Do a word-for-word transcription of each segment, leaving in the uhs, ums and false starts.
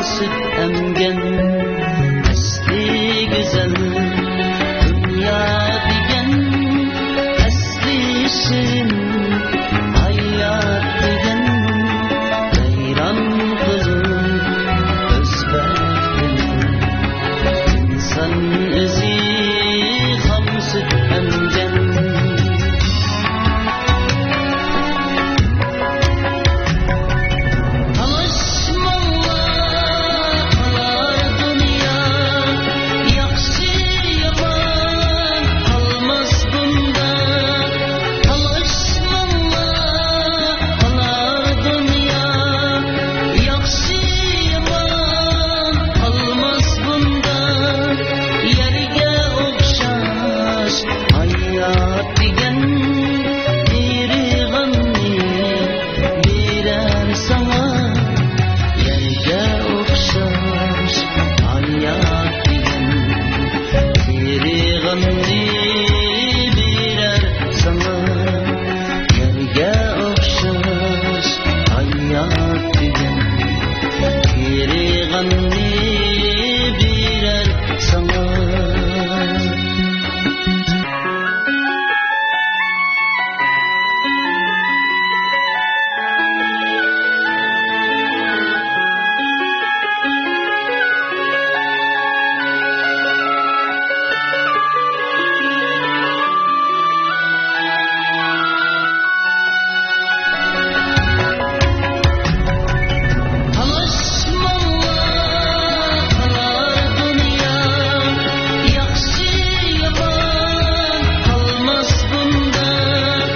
سۈت ئەمگەن ئەسلى گۈزەل دۇنيا دېگەن ئەسلى شېرىن ھايات دېگەن ۋەيران قىلىپ ئۆز بەختىنى ئىنسان ئۆزى خام سۈت ئەمگەن. تالاشماڭلار، قالار دۇنيا، ياخشى يامان قالماس بۇنداق. تالاشماڭلار، قالار دۇنيا، ياخشى يامان قالماس بۇنداق. يەرگە ئوخشاش ھايات دېگەن قېرىغاننى بېرەر ساڭا. يەرگە ئوخشاش ھايات دېگەن قېرىغاننى بېرەر ساڭا. يەرگە ئوخشاش ھايات دېگەن قېرىغاننى بېرەر ساڭا. تالاشماڭلار، قالار دۇنيا، ياخشى يامان قالماس بۇنداق.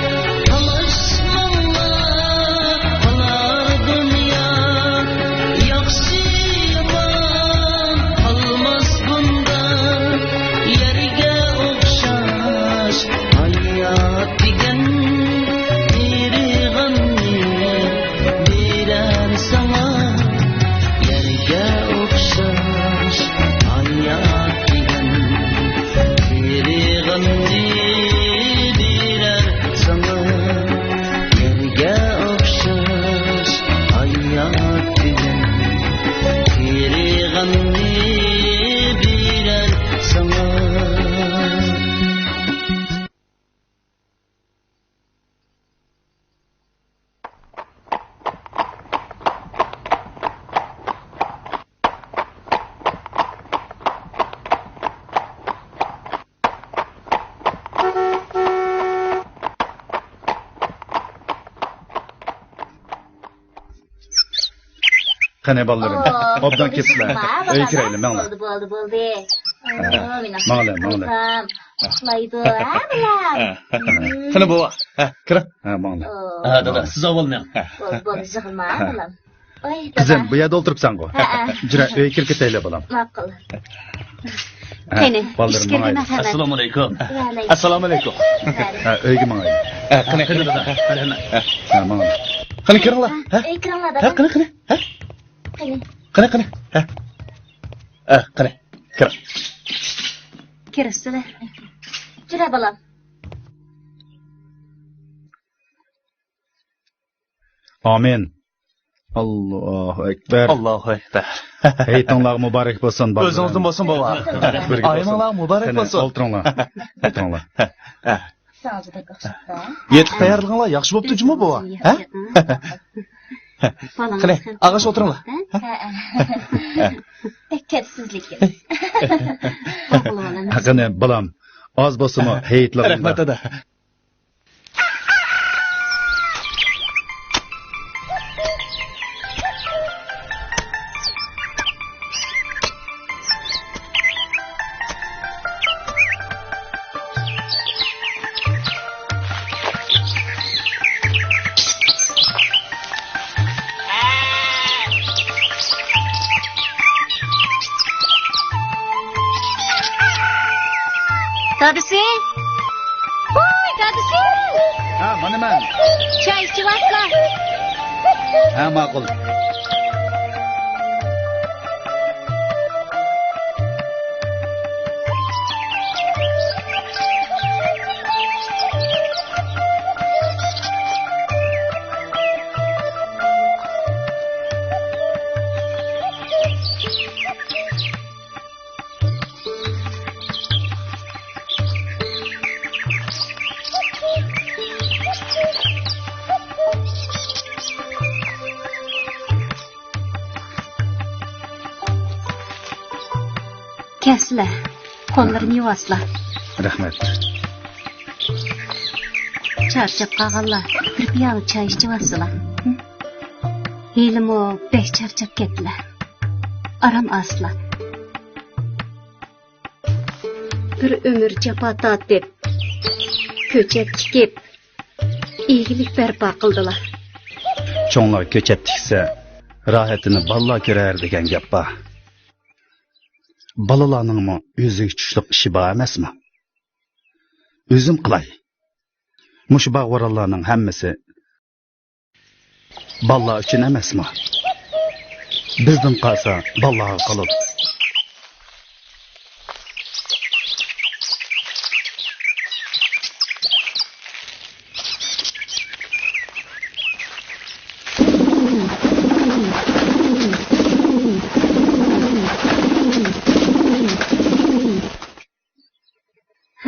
تالاشماڭلار، قالار دۇنيا، ياخشى يامان قالماس بۇنداق. يەرگە ئوخشاش ھايات دېگەن قېرىغاننى بېرەر ساڭا. يەرگە ئوخشاش ھايات دېگەن قېرىغاننى بېرەر ساڭا. يەرگە ئوخشاش ھايات دېگەن قېرىغاننى بېرەر ساڭا. قېنى، بالىلىرىم، ئوبدان كېتىپسىلەر. ئۆيگە كىرەيلى، ماڭلا. بولدى، بولدى، بولدى. ھە. ماڭلا، ماڭلا. ئۇخلايدۇ، ھە، بالام؟ قېنى، بوۋا، ھە، كىرىڭ. ھە، ماڭلا. ھە، دادا، سىز ئاۋۋال مېڭىڭ. بولدى، بولدى، يىغلىما، بالام. قىزىم، بۇ يەردە ئولتۇرۇپسەنغۇ. ھە، ھە. جۈرە، ئۆيگە كىرىپ كېتەيلى، بالام. ماقۇل. ھە، قېنى، بالىلىرىم، ماڭايلى. ئەسسالامۇئەلەيكۇم. ۋەئەلەيكۇم. ئەسسالامۇئەلەيكۇم. ھە، ئۆيگە ماڭايلى. ھە، قېنى، قېنى، دادا. ھە، ماڭىلى. ھە، قېنى، كىرىڭلار. ھە، ئۆيگە كىرىڭلار، ھە، دادا. قېنى، قېنى. ھە. قېنى. قېنى، قېنى. ھە. ھە، قېنى. كىرىڭ. كىرىسىلە. جۈرە، بالام. ئامىن. ئاللاھۇ ئەكبەر. ئاللاھۇ ئەكبەر. ھېيتىڭلار مۇبارەك بولسۇن، بالىلار. ئۆزىڭىزدىن بولسۇن، بوۋا. بىرگە بولسۇن. ئايىمىڭلار مۇبارەك بولسۇن. قېنى، ئولتۇرۇڭلار. ئولتۇرۇڭلار. يېتىپ تەييارلىقىڭلار ياخشى بوپتۇ جۇمۇ، بوۋا. ھە؟ قېنى، ئاغاش ئولتۇرۇڭلار. بەك كەپسىز لېكىن. قېنى، بالام، ئاز بولسىمۇ ھېيتلىرىڭدا. رەھمەت، دادا. دادىسى! ۋاي، دادىسى! ھە، مانا مەن. چاي ئىچىۋاتلا. ھە، ماقۇل. كەلسىلە، قوللىرىنى يۇۋاسىلا. رەھمەت. چارچاپ قالغانلار، بىر پىيالە چاي ئىچىۋالسىلا. ھېلىمۇ بەك چارچاپ كەتتىلە. ئارام ئالسىلا. بىر ئۆمۈر جاپا تارتىپ، كۆچەت تىكىپ، ئىگىلىك بەرپا قىلدىلا. چوڭلار كۆچەت تىكسە، راھىتىنى بالىلار كۆرەر دېگەن گەپ بار. بالىلارنىڭمۇ ئۆزىگە چۈشلۈق ئىشى بار ئەمەسمۇ؟ ئۆزۈم قىلاي. مۇشۇ باغ-ۋارانلارنىڭ ھەممىسى بالىلار ئۈچۈن ئەمەسمۇ؟ بىزدىن قالسا، بالىلارغا قالىدۇ.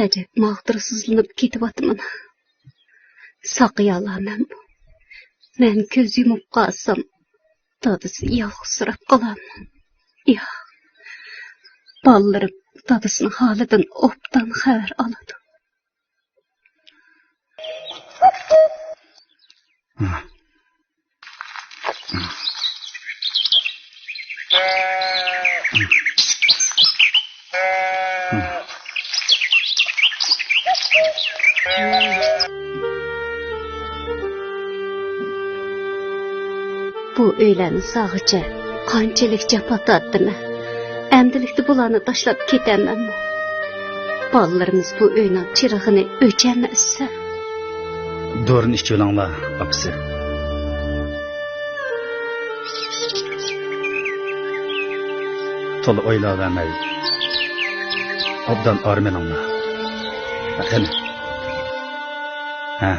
ئەجەب ماغدۇرسىزلىنىپ كېتىۋاتىمەن. ساقىيالامەنمۇ؟ مەن كۆز يۇمۇپ قالسام، دادىسى يالغۇزسىراپ قالارمۇ؟ ياق. بالىلىرىم دادىسىنىڭ ھالىدىن ئوبدان خەۋەر ئالىدۇ. بۇ ئۆيلەرنى سالغىچە قانچىلىك جاپا تارتتىم. ئەمدىلىكتە بۇلارنى تاشلاپ كېتەمەنمۇ؟ بالىلىرىمىز بۇ ئۆينىڭ چىرىغىنى ئۆچەلمەسسە. دورىنى ئىچىۋېلىڭلار، ئاپىسى. تولا ئويلاۋەرمەي، ئوبدان ئارام ئېلىڭلار. قېنى. ھە.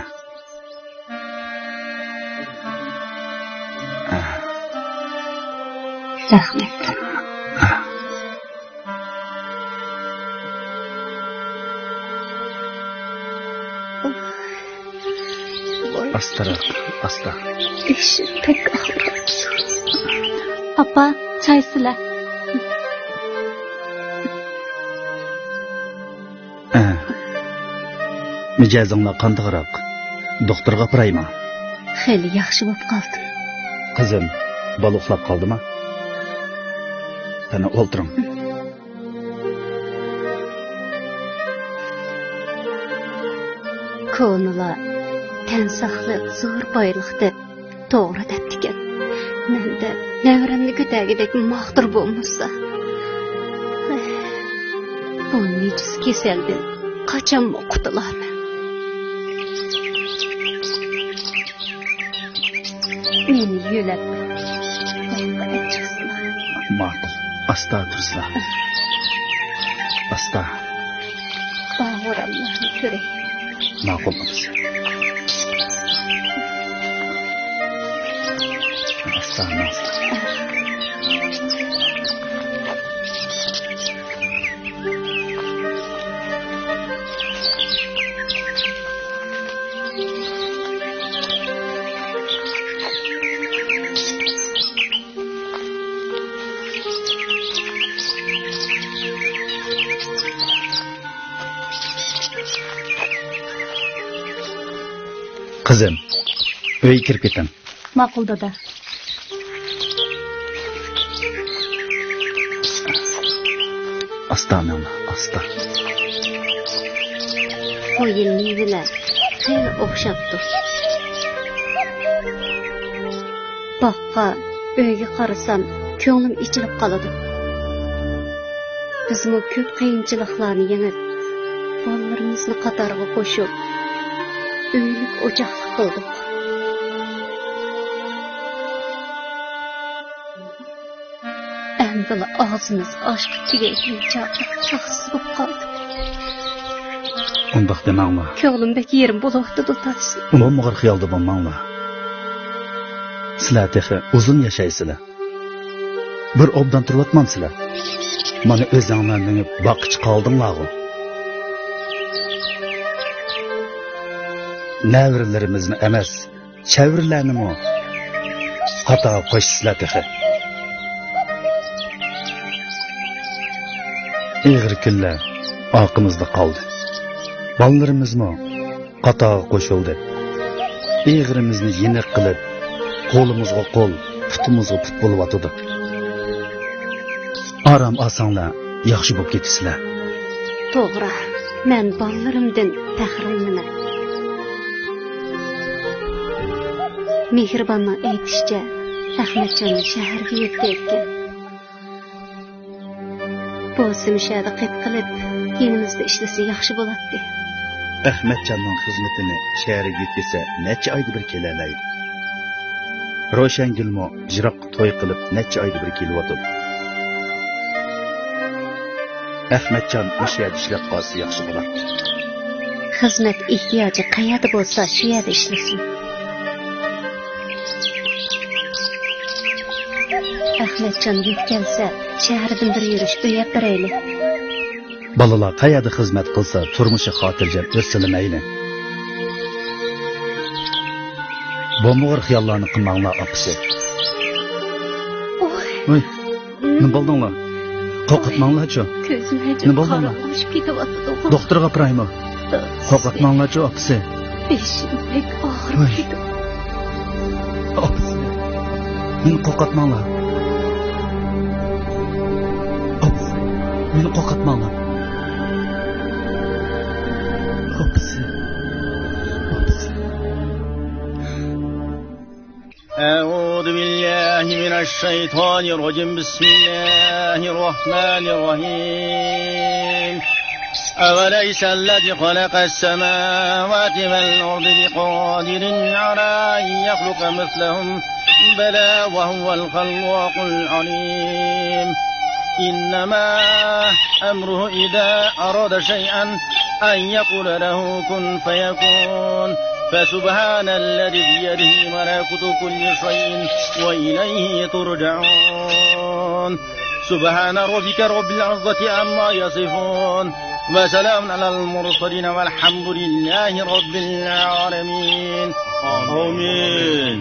ھە. رەھمەت. ھە. ئاستىراق، ئاستا. بېشىم بەك ئاغرىيدۇ. ئاپا، چاي سىلە. ئە. مىجەزىڭلار قانداقراق؟ دوختۇرغا ئاپىرايمۇ؟ خېلى ياخشى بولۇپ قالدىم. قىزىم، بالا ئۇخلاپ قالدىما؟ قېنى، ئولتۇرۇڭ. كونىلار تەن ساقلىق زور بايلىق دەپ توغرا دەپتىكەن. مەندە نەۋرەمنى كۆتەرگۈدەك ماغدۇر بولمىسا، بۇ نىجىس كېسەلدىن قاچانمۇ قۇتۇلارمەن؟ مېنى يۆلەپ باغقا ئەپ چىقسىلا. ماقۇل. ئاستا تۇرسىلا. ئاستا. باغ-ۋارانلارنى كۆرەي. ماقۇل، ئاپىسى. ئاستا، ئاستا. قىزىم، ئۆيگە كىرىپ كېتىڭ. ماقۇل، دادا. ئاستا مېڭە، ئاستا. بۇ يىل مېۋىلەر خېلى ئوخشاپتۇ. باغقا، ئۆيگە قارىسام، كۆڭلۈم ئېچىلىپ قالىدۇ. بىزمۇ كۆپ قىيىنچىلىقلارنى يېڭىپ، بالىلىرىمىزنى قاتارغا قوشۇپ، ئۆيلۈك ئوچاقلىق قىلدۇق. ئەمدىلا ئاغزىمىز ئاشقا تېگەيدىغىنى چاغدا ساقسىز بولۇپ قالدۇق. ئۇنداق دېمەڭلار. كۆڭلۈم بەك يېرىم بولۇۋاتىدۇ، دادىسى. بولمىغۇر خىيالدا بولماڭلار. سىلەر تېخى ئۇزۇن ياشايسىلەر. بىر ئوبدان تۇرۇۋاتمامسىلەر؟ مانا ئۆزۈڭلار مېڭىپ باغقا چىقالدىڭلارغۇ. نەۋرىلىرىمىزنى ئەمەس، چەۋرىلەرنىمۇ قاتارغا قوشىسىلەر تېخى. ئېغىر كۈنلەر ئارقىمىزدا قالدى. بالىلىرىمىزمۇ قاتارغا قوشۇلدى. ئېغىرىمىزنى يېنىك قىلىپ، قولىمىزغا قول، پۇتىمىزغا پۇت بولۇۋاتىدۇ. ئارام ئالساڭلار، ياخشى بولۇپ كېتىسىلەر. توغرا، مەن بالىلىرىمدىن پەخىرلىنىمەن. مېھرىباننىڭ ئېيتىشىچە، ئەخمەتجاننى شەھەرگە يۆتكەيدىكەن. بولسا مۇشۇ يەردە قېپ قېلىپ، يېنىمىزدا ئىشلىسە ياخشى بولاتتى. ئەخمەتجاننىڭ خىزمىتىنى شەھەرگە يۆتكىسە نەچچە ئايدا بىر كېلەلەيدۇ. روشەنگۈلمۇ يىراققا توي قىلىپ نەچچە ئايدا بىر كېلىۋاتىدۇ. ئەخمەتجان مۇشۇ يەردە ئىشلەپ قالسا ياخشى بولاتتى. خىزمەت ئېھتىياجى قەيەردە بولسا شۇ يەردە ئىشلىسۇن. ئەخمەتجان يۆتكەلسە، شەھەردىن بىر يۈرۈش ئۆي ئەپ بېرەيلى. بالىلار قەيەردە خىزمەت قىلسا، تۇرمۇشى خاتىرجەم ئۆتسىلا مەيلى. بومبىغۇر خىياللارنى قىلماڭلار، ئاپىسى. ۋاي. ۋاي، نېمە بولدۇڭلار؟ قورقۇتماڭلارچۇ. كۆزۈم نېمە بولدۇڭلار؟ قارىغۇشۇپ كېتىۋاتىدۇ. دوختۇرغا ئاپىرايمۇ؟ قورقۇتماڭلارچۇ، ئاپىسى. بېشىم بەك ئاغرىپ ۋاي. كېتىۋاتىدۇ. ئاپىسى، مېنى قورقۇتماڭلار. ئاپىسى، مېنى قورقۇتماڭلار. ئاپىسى، ئاپىسى. أعوذ بالله من الشيطان الرجيم. بسم الله الرحمن الرحيم. أوليس الذي خلق السماوات والأرض بقادر على أن يخلق مثلهم؟ بلى وهو الخلاق العليم. إنما أمره إذا أراد شيئا أن يقول له كن فيكون. فسبحان الذي بيده ملكوت كل شيء وإليه ترجعون. سبحان ربك رب العزة عما يصفون. وسلام على المرسلين والحمد لله رب العالمين. آمين.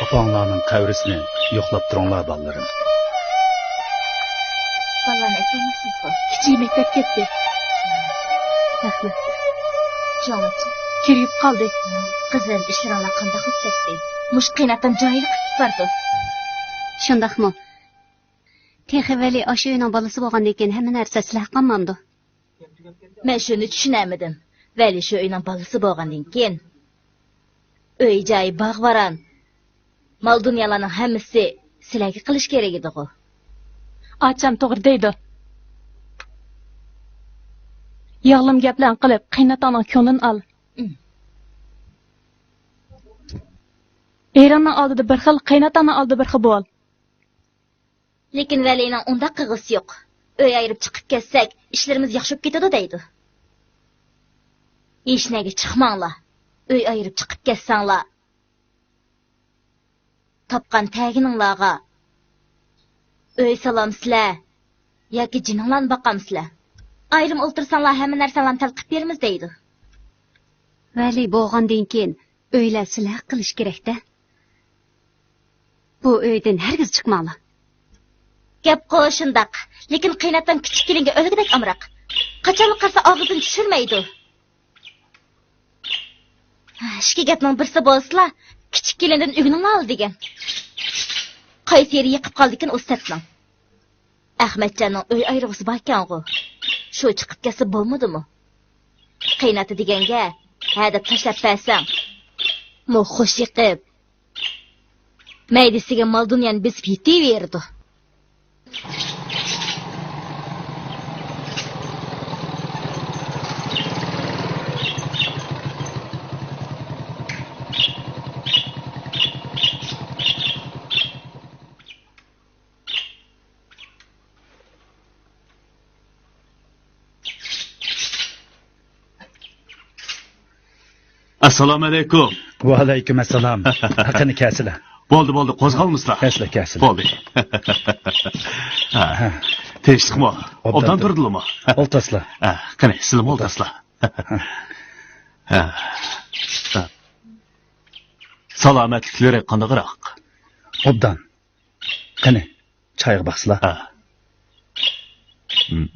ئاپاڭلارنىڭ قەبرىسىنى يوقلاپ تۇرۇڭلار، بالىلىرىم. بالىلارنى ئەكەلمەپسىزغۇ؟ كىچىكى مەكتەپكە كەتتى. رەھمەت. جاڭلىچى؟ كىرىپ قالدى. قىزىم، ئىشلىرىڭلار قانداق بولۇپ كەتتى؟ مۇشۇ قېيىنئاتام جاھىللىق قىلىپ بارىدۇ. شۇنداقمۇ؟ تېخى ۋەلى ئاشۇ ئۆينىڭ بالىسى بولغاندىن كېيىن ھەممە نەرسە سىلەرگە قالمامدۇ؟ مەن شۇنى چۈشىنەلمىدىم. ۋەلى شۇ ئۆينىڭ بالىسى بولغاندىن كېيىن، ئۆي-جايى باغ-ۋاران، مال-دۇنيالارنىڭ ھەممىسى سىلەرگە قېلىش كېرەك ئىدىغۇ؟ ئاچام توغرا دەيدۇ. ياغلىما گەپلەرنى قىلىپ، قېيىنئاتاڭنىڭ كۆڭلىنى ئال. ئېرىڭنىڭ ئالدىدا بىر خىل، قېيىنئاتاڭنىڭ ئالدىدا بىر خىل بول. لېكىن ۋەلىنىڭ ئۇنداق قىلغۇسى يوق. ئۆي ئايرىپ چىقىپ كەتسەك، ئىشلىرىمىز ياخشى بولۇپ كېتىدۇ دەيدۇ. ھېچنەگە چىقماڭلار. ئۆي ئايرىپ چىقىپ كەتسەڭلار، تاپقان تەگىنىڭلارغا ئۆي سالامسىلەر ياكى جېنىڭلارنى باقامسىلەر؟ ئايرىم ئولتۇرساڭلار، ھەممە نەرسەڭلارنى تەل قىلىپ بېرىمىز دەيدۇ. ۋەلى بولغاندىن كېيىن ئۆيلەر سىلەر ھەق قىلىش كېرەك-دە. بۇ ئۆيدىن ھەرگىز چىقماڭلار. گەپقۇ شۇنداق، لېكىن قېيىنئاتام كىچىك كېلىنگە ئۆلگۈدەك ئامراق. قاچانلا قارىسا ئاغزىدىن چۈشۈرمەيدۇ. ئىككى گەپنىڭ بىرسى بولسىلا، كىچىك كېلىندىن ئۆگىنىڭلار دېگەن. قايسى يېرى يېقىپ قالدىكىن ئۇ سەتنىڭ؟ ئەخمەتجاننىڭ ئۆي ئايرىغۇسى باركەنغۇ. شۇ چىقىپ كەتسە بولمىدىمۇ؟ قېيىنئاتا دېگەنگە ھە دەپ تاشلاپ بەرسەڭ، مو خوش يېقىپ، مەيدىسىگە مال-دۇنيانى بېسىپ يېتىۋېرىدۇ. ئەسسالامۇ ئەلەيكۇم. ۋەئەلەيكۇم ئەسسالام. قېنى، كەلسىلە. بولدى، بولدى، قوزغالمىسىلا. كەلسىلە، كەلسىلە. بولدى. ھە، ھە. تىنچلىقمۇ؟ ئوبدان ئوبدان تۇردىلىمۇ؟ ئولتۇرسىلا. ھە، قېنى، سىلىمۇ ئولتۇرسىلا. ھە. ھە. سالامەتلىكلىرى قانداقراق؟ ئوبدان. قېنى، چايغا باقسىلا. ھە. ھىم.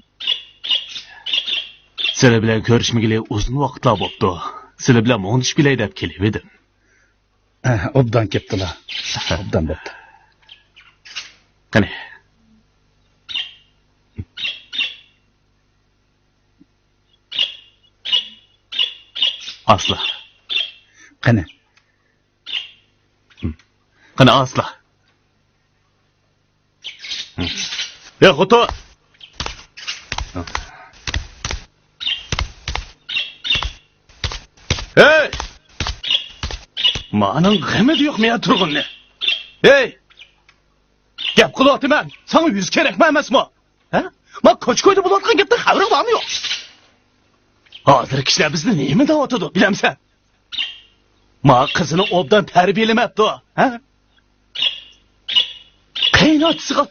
سىلەر بىلەن كۆرۈشمىگىلى ئۇزۇن ۋاقىتلار بوپتۇ. سىلەر بىلەن مۇڭدىشىپ كېلەي دەپ كېلىۋىدىم. ھە، ئوبدان كەپتىلا. ئوبدان بوپتۇ. قېنى. ئاسلا. قېنى. قېنى، ئاسلا. يا خوتۇن! ھەي! مانىڭ غېمى يوقمۇ يا تۇرغۇننى؟ ھەي! گەپ قىلىۋاتىمەن، ساڭا يۈز كېرەكمۇ ئەمەسمۇ؟ ھە؟ ما كوچا-كويدا بولۇۋاتقان گەپتىن خەۋىرىڭ بارمۇ يوق؟ ھازىر كىشىلەر بىزنى نېمە دەۋاتىدۇ، بىلەمسەن؟ ما قىزىنى ئوبدان تەربىيەلىمەپتۇ، ھە؟ قېيىنئاتىسىغا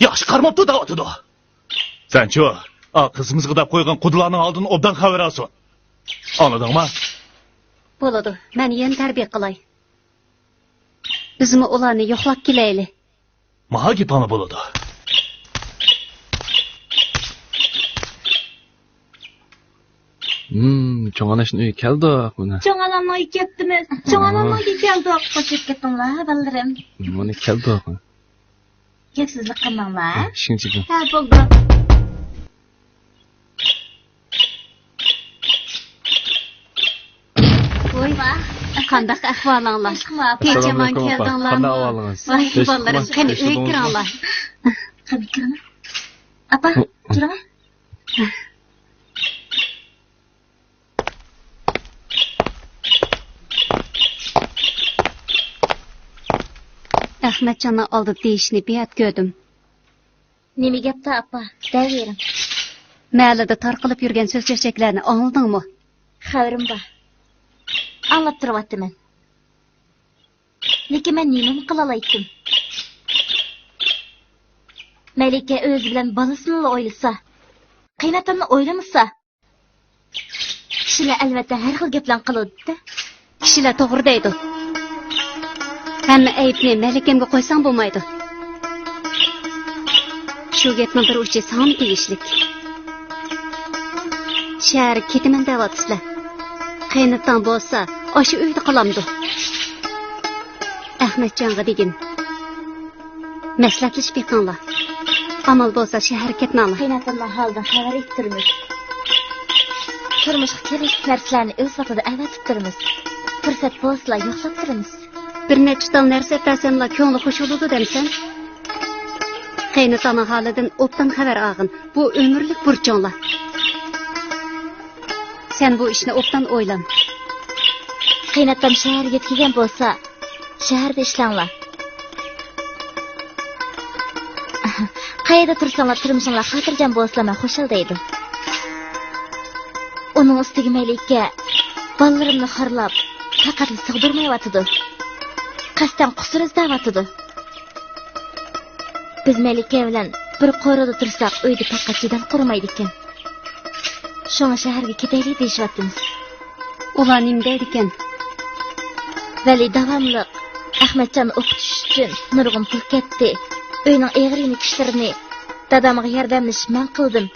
ياخشى قارىماپتۇ دەۋاتىدۇ. سەنچۇ، ئا قىزىمىزغا دەپ قويغان قۇدىلارنىڭ ئالدىدىن ئوبدان خەۋەر ئالسۇن. ئاڭلىدىڭما؟ بولىدۇ، مەن يەنە تەربىيە قىلاي. بىزمۇ ئۇلارنى يوقلاپ كېلەيلى. ماڭا گېپىڭلار بولىدۇ. ھىم، چوڭ ئاناشنىڭ ئۆيىگە كەلدۇق مانا. چوڭ ئانامنىڭ ئۆيىگە كەپتىمىز. چوڭ ئانامنىڭ ئۆيىگە كەلدۇق. خوش كەپتىڭلار، بالىلىرىم. مانا كەلدۇق. گەپسىزلىك قىلماڭلار. ھە، ئىشىڭ چىقىڭ. ھە، بولدى. ۋاي، قانداق ئەھۋالىڭلار؟ تىنچ-ئامان كەلدىڭلارمۇ؟ قانداق ئەھۋالىڭىز؟ ۋاي، بالىلىرىم، قېنى ئۆيگە كىرىڭلار. قېنى كىرىڭلار. ئاپا، كىرىڭلار. ئەخمەتجاننىڭ ئالدىدا دېيىشنى بىئەپ كۆردۈم. نېمە گەپتۇ، ئاپا؟ دەۋېرىڭ. مەھەللىدە تارقىلىپ يۈرگەن سۆز-چۆچەكلەرنى ئاڭلىدىڭمۇ؟ خەۋىرىم بار. ئاڭلاپ تۇرۇۋاتىمەن. لېكىن مەن نېمىمۇ قىلالايتتىم؟ مەلىكە ئۆزى بىلەن بالىسىنىلا ئويلىسا، قېيىنئاتامنى ئويلىمىسا، كىشىلەر ئەلۋەتتە ھەر خىل گەپلەرنى قىلىدۇ-دە. كىشىلەر توغرا دەيدۇ. ھەممە ئەيىبنى مەلىكەمگە قويساڭ بولمايدۇ. شۇ گەپنىڭ بىر ئۇچى ساڭىمۇ تېگىشلىك. شەھەرگە كېتىمەن دەۋاتىسىلەر. قېيىنئاتاڭ بولسا ئاشۇ ئۆيدە قالامدۇ؟ ئەخمەتجانغا دېگىن. مەسلىھەتلىشىپ بېقىڭلار. ئامال بولسا شەھەرگە كەتمەڭلار. قېيىنئاتامنىڭ ھالىدىن خەۋەر ئېلىپ تۇرىمىز. تۇرمۇشقا كېرەكلىك نەرسىلەرنى ئۆز ۋاقتىدا ئەۋەتىپ تۇرىمىز. پۇرسەت بولسىلا يوقلاپ تۇرىمىز. بىر نەچچە تال نەرسە ئەپەرسەملا كۆڭلى خۇش بولىدۇ دەمسەن؟ قېيىنئاتاڭنىڭ ھالىدىن ئوبدان خەۋەر ئالغىن. بۇ ئۆمۈرلۈك بۇرچۇڭلار. سەن بۇ ئىشنى ئوبدان ئويلان. قېيىنئاتام شەھەرگە يەتكۈزگەن بولسا، شەھەردە ئىشلەڭلار. قەيەردە تۇرساڭلار، تۇرمۇشۇڭلار خاتىرجەم بولسىلا، مەن خۇشال دەيدۇ. ئۇنىڭ ئۈستىگە مەلىكە بالىلىرىمنى خارلاپ، پەقەتلا سىغدۇرمايۋاتىدۇ. قەستەن قۇسۇر ئىزدەۋاتىدۇ. بىز مەلىكە بىلەن بىر قورۇدا تۇرساق، ئۆيدە پەقەت جېدەل قۇرۇمايدىكەن. شۇڭا شەھەرگە كېتەيلى دېيىشىۋاتىمىز. ئۇلار نېمە دەيدىكەن؟ ۋەلى داۋاملىق ئەخمەتجاننى ئوقۇتۇش ئۈچۈن نۇرغۇن پۇل كەتتى. ئۆينىڭ ئېغىر يېنىك ئىشلىرىنى دادامغا ياردەملىشىپ مەن قىلدىم.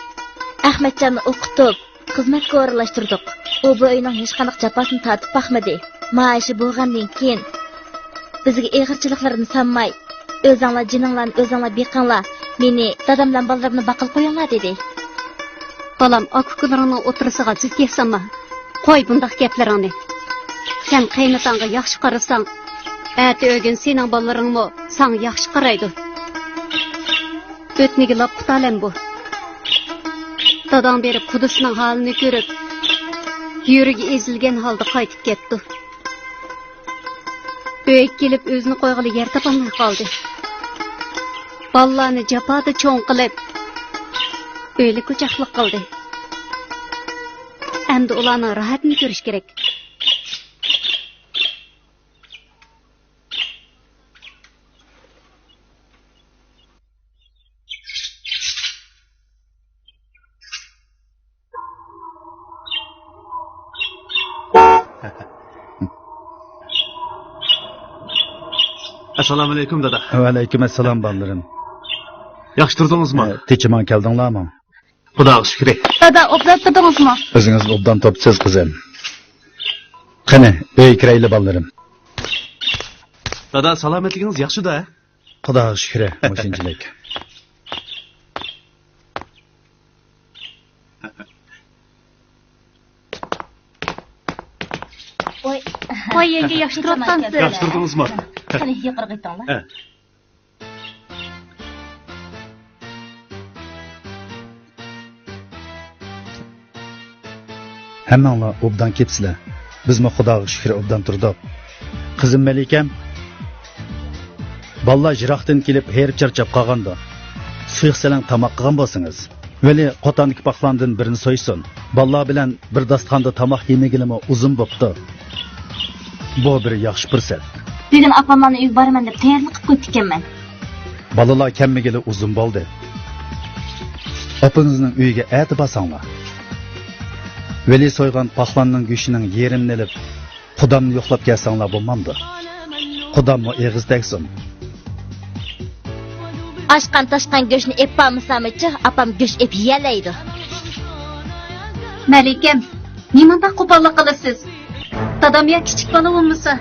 ئەخمەتجاننى ئوقۇتۇپ، خىزمەتكە ئورۇنلاشتۇردۇق. ئۇ بۇ ئۆينىڭ ھېچقانداق جاپاسىنى تارتىپ باقمىدى. مائاشى بولغاندىن كېيىن، بىزگە ئېغىرچىلىقلىرىنى سانماي، «ئۆزۈڭلار جېنىڭلارنى ئۆزۈڭلار بېقىڭلار، مېنى، دادام بىلەن بالىلىرىمنى باققىلى قويۇڭلار» دېدى. بالام، ئاكا-ئۇكىلىرىڭنىڭ ئوتتۇرىسىغا زىت ياسانما. قوي بۇنداق گەپلىرىڭنى. سەن قېيىنئاتاڭغا ياخشى قارىساڭ، ئەتە-ئۆگۈن سېنىڭ بالىلىرىڭمۇ ساڭا ياخشى قارايدۇ. ئۆتنىگە لاپقا تالەم بۇ. داداڭ بېرىپ قۇدىسىنىڭ ھالىنى كۆرۈپ، يۈرىكى ئېزىلگەن ھالدا قايتىپ كەپتۇ. ئۆيگە كېلىپ ئۆزىنى قويغىلى يەر تاپالماي قالدى. بالىلارنى جاپادا چوڭ قىلىپ، ئۆيلۈك-ئوچاقلىق قىلدى. ئەمدى ئۇلارنىڭ راھەتىنى كۆرۈش كېرەك. ئەسسالامۇئەلەيكۇم، دادا. ۋەئەلەيكۇم ئەسسالام، بالىلىرىم. ياخشى تۇردىڭىزمۇ؟ ئە، تېچىمان كەلدىڭلارمۇ؟ خۇداغا شۈكرى. دادا، ئوبدان تۇردىڭىزمۇ؟ ئۆزىڭىز ئوبدان تۇرۇپسىز، قىزىم. قېنى، ئۆيگە كىرەيلى، بالىلىرىم. دادا، سالامەتلىكىڭىز ياخشىدا؟ خۇداغا شۈكرى، مۇشۇنچىلىك. ۋاي، ۋاي، يەڭگە، ياخشى تۇرۇۋاتقانسىز. ياخشى تۇردىڭىزمۇ؟ قېنى، يېقىرىغا ئېيتىڭلار. ھە. ھەممىڭلار ئوبدان كېتىسىلەر. بىزمۇ خۇداغا شۈكرى ئوبدان تۇردۇق. قىزىم مەلىكەم، بالىلار يىراقتىن كېلىپ ھېرىپ چارچاپ قالغاندۇ. سۇيۇق سېلىڭ تاماق قىلغان بولسىڭىز. ۋەلى قوتاندىكى پاقلاندىن بىرنى سويسۇن. بالىلار بىلەن بىر داستىخاندا تاماق يېمىگىلىمۇ ئۇزۇن بوپتۇ. بۇ بىر ياخشى پۇرسەت. بۈگۈن ئاپاملارنىڭ ئۆيىگە بارىمەن دەپ تەييارلىق قىلىپ قويۇپتىكەنمەن. بالىلار كەلمىگىلى ئۇزۇن بولدى. ئاپىڭىزنىڭ ئۆيىگە ئەتە بارساڭلار. ۋەلى سويغان پاقلاننىڭ گۆشىنىڭ يېرىمىنى ئېلىپ، قۇدامنى يوقلاپ كەلسەڭلار بولمامدۇ؟ قۇداممۇ ئېغىز تەگسۇن. ئاشقان تاشقان گۆشنى ئېلىپ بارمىسامچۇ، ئاپام گۆش ئېلىپ يېيەلەيدۇ. مەلىكەم، نېمانداق قوپاللىق قىلىسىز؟ دادام يا كىچىك بالا بولمىسا؟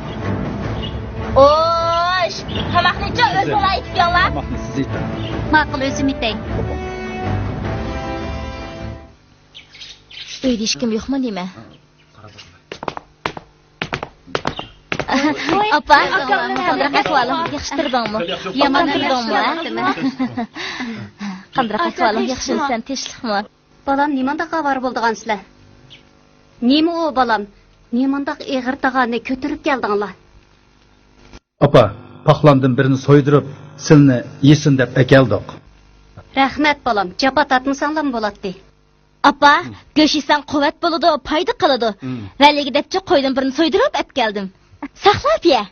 ئوش، تاماقنىچۇ ئۆزۈڭلار ئېتىپ يەڭلار. تاماقنى سىز ئېتىڭ. ماقۇل، ئۆزۈم ئېتەي. ئۆيدە ھېچكىم يوقمۇ نېمە؟ ئاپا، قانداق ئەھۋالىڭ؟ ياخشى تۇردۇڭمۇ؟ يامان تۇردۇڭمۇ، ھە؟ قانداق ئەھۋالىڭ؟ ياخشىمۇسەن؟ تىنچلىقمۇ؟ بالام، نېمانداق ئاۋارە بولىدىغانسىلەر؟ نېمە ئۇ، بالام؟ نېمانداق ئېغىر تاغارنى كۆتۈرۈپ كەلدىڭلار؟ ئاپا، پاقلاندىن بىرنى سويدۇرۇپ، سىلىنى يېسۇن دەپ ئەكەلدۇق. رەھمەت، بالام، جاپا تارتمىساڭلارمۇ بولاتتى. ئاپا، گۆش يېسەڭ قۇۋۋەت بولىدۇ، پايدا قىلىدۇ. ۋەلىگە دەپچۇ قويدىن بىرنى سويدۇرۇپ ئەپ كەلدىم. ساقلاپ يە.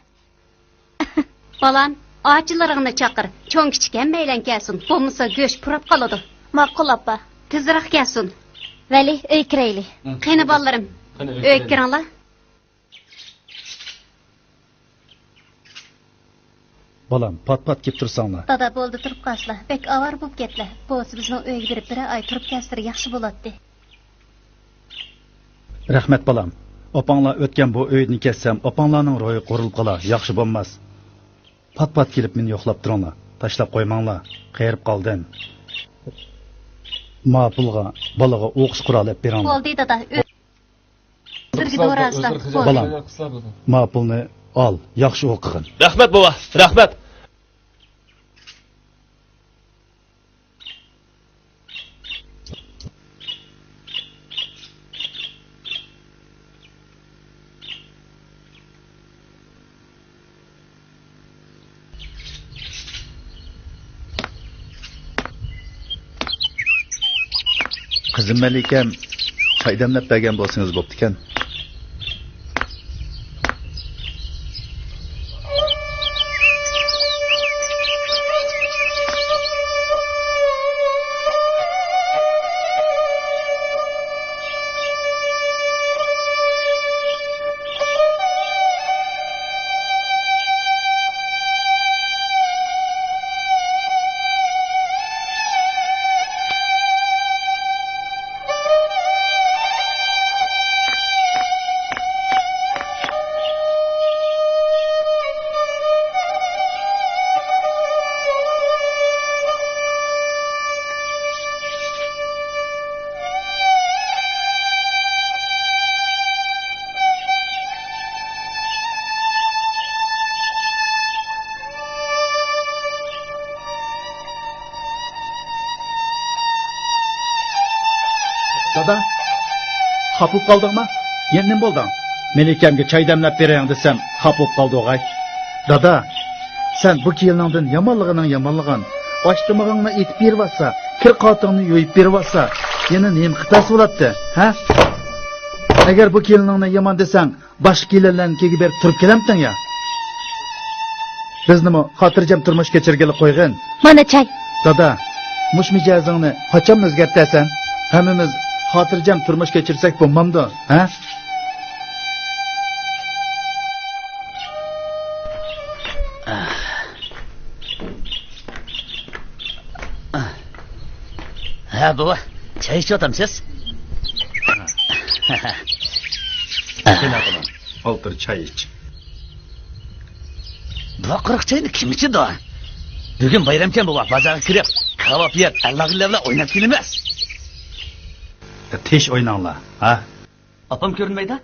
بالام، ئاچىلىرىڭنى چاقىر. چوڭ-كىچىك ھەممەيلەن كەلسۇن. بولمىسا گۆش پۇراپ قالىدۇ. ماقۇل، ئاپا. تېزرەك كەلسۇن. ۋەلى، ئۆيگە كىرەيلى. قېنى، بالىلىرىم، ئۆيگە كىرىڭلار. بالام، پات-پات كېلىپ تۇرساڭلار. دادا، بولدى، تۇرۇپ قالسىلا. بەك ئاۋارە بولۇپ كەتتىلە. بولسا بىزنىڭ ئۆيگە بېرىپ بىرەر ئاي تۇرۇپ كەلسىلىرى ياخشى بولاتتى. رەھمەت، بالام. ئاپاڭلار ئۆتكەن بۇ ئۆيدىن كەتسەم، ئاپاڭلارنىڭ روھى قورۇلۇپ قالار، ياخشى بولماس. پات-پات كېلىپ مېنى يوقلاپ تۇرۇڭلار. تاشلاپ قويماڭلار. قېرىپ قالدىم. ما پۇلغا بالىغا ئوقۇش قورالى ئېلىپ بېرىڭلار. بولدى، دادا. ئۆ-، سىزگە دورا ئىسلاپ. بالام، ما پۇلنى ئال، ياخشى ئوقۇغىن. رەھمەت، بوۋا، رەھمەت. قىزىم مەلىكەم، چاي دەملەپ بەرگەن بولسىڭىز بوپتىكەن. دادا، خاپا بولۇپ قالدىڭما؟ يەنە نېمە بولدۇڭ؟ مەلىكەمگە چاي دەملەپ بېرەيلى دېسەم، خاپا بولۇپ قالدى ئوغاي. دادا، سەن بۇ كېلىنىڭدىن يامانلىغىنىڭ يامانلىغان. ئاشتىمىغىڭنى ئېتىپ بېرىۋاتسا، كىر قاتىڭنى يۇيۇپ بېرىۋاتسا، يەنە نېمە خاتاسى بولاتتى، ھە؟ ئەگەر بۇ كېلىنىڭنى يامان دېسەڭ، باشقا كېلىنلەرنىڭكىگە بېرىپ تۇرۇپ كېلەمتىڭ يا؟ بىزنىمۇ خاتىرجەم تۇرمۇش كەچۈرگىلى قويغىن. مانا چاي. دادا، مۇشۇ مىجەزىڭنى قاچان ئۆزگەرتەرسەن؟ ھەممىمىز خاتىرجەم تۇرمۇش كەچۈرسەك بولمامدۇ، ھە؟ ئە، بوۋا، چاي ئىچىۋاتامسىز؟ قېنى، بالام، ئولتۇر، چاي ئىچ. بۇ قۇرۇق چاينى كىم ئىچىدۇ؟ بۈگۈن بايرامكەن، بوۋا، بازارغا كىرىپ، كاۋاپ يەپ، ئەللاغىللار بىلەن ئويناپ كېلىمىز. تىنچ ئويناڭلار، ھە؟ ئاپام كۆرۈنمەيدۇ؟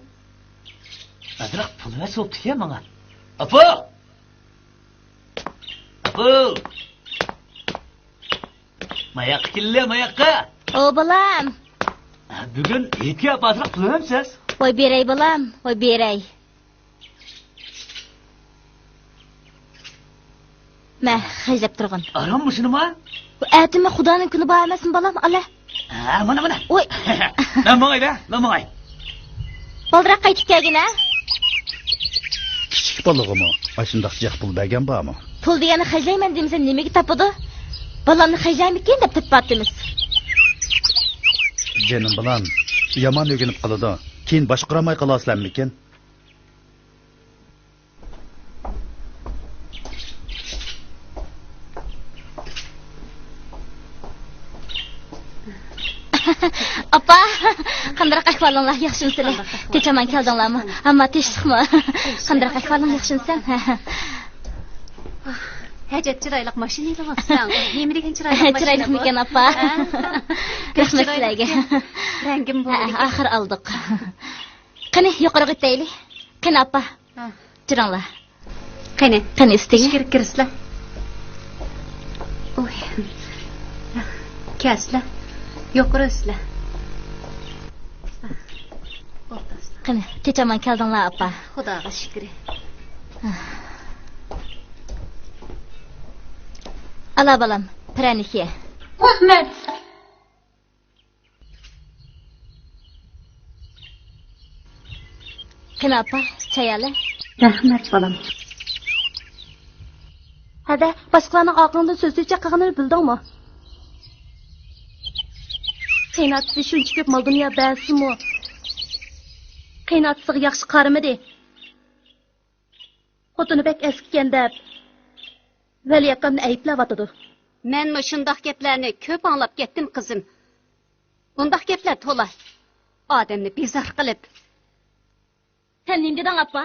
ئازراق پۇل بەرسە بوپتىكەن ماڭا. ئاپا! ئاپا! ماياققا كېلىلە، ماياققا! ئو، بالام! بۈگۈن ھېيتكە ئاپا ئازراق پۇل بەرمەمسىز؟ ۋاي بېرەي، بالام، ۋاي بېرەي. مە، خەجلەپ تۇرغىن. ئارام مۇشۇنىما؟ بۇ ئەتىمۇ خۇدانىڭ كۈنى بار ئەمەسمۇ، بالام؟ ئالە. ھە، مانا، مانا. ۋوي. مەن ماڭاي دە، مەن ماڭاي. بالدۇرراق قايتىپ كەلگىن، ھە؟ كىچىك بالىغىمۇ ئاشۇنداق جىق پۇل بەرگەن بارمۇ؟ پۇل دېگەننى خەجلەيمەن دېمىسە نېمىگە تاپىدۇ؟ بالامنى خەجلەيمىكىن دەپ تېپىۋاتىمىز. جېنىم بالام، يامان ئۆگىنىپ قالىدۇ. كېيىن باشقۇرالماي قالارسىلەرمىكىن؟ ئاپا، قانداق ئەھۋالىڭلار؟ ياخشىمۇسىلەر؟ تىنچ-ئامان كەلدىڭلارمۇ؟ ئەمما تىنچلىقمۇ؟ قانداق ئەھۋالىڭ؟ ياخشىمۇسەن؟ ھەجەت، چىرايلىق ماشىنا ئېلىۋاپسەن. نېمە دېگەن چىرايلىق ماشىنا بۇ؟ چىرايلىقمىكەن، ئاپا؟ ھە؟ رەھمەت سىلەرگە. رەڭگىمۇ بولدى. ھە، ئاخىر ئالدۇق. قېنى، يۇقىرىغا ئۆتەيلى. قېنى، ئاپا. ھە. تۇرۇڭلار. قېنى. قېنى، ئۈستىگە. ئىچكىرىگە كىرىسىلە. ئوي. كەلسىلە. يۇقىرى ئۆتسىلە. ئولتۇرسىلە. قېنى، تىنچ-ئامان كەلدىڭلار، ئاپا. خۇداغا شۈكرى. ئالا، بالام، پىرەنىك يە. رەھمەت. قېنى ئاپا، چاي ئالە. رەھمەت، بالام. ھەدە، باشقىلارنىڭ ئارقىڭدىن سۆز-چۆچەك قىلغىنىنى بىلدىڭمۇ؟ قېيىنئاتىسى شۇنچە كۆپ مال-دۇنيا بەرسىمۇ، قېيىنئاتىسىغا ياخشى قارىمىدى. خوتۇنى بەك ئەسكىكەن دەپ، ۋەلى ئاكامنى ئەيىبلەۋاتىدۇ. مەنمۇ شۇنداق گەپلەرنى كۆپ ئاڭلاپ كەتتىم، قىزىم. بۇنداق گەپلەر تولا. ئادەمنى بىزار قىلىپ. سەن نېمە دېدىڭ، ئاپا؟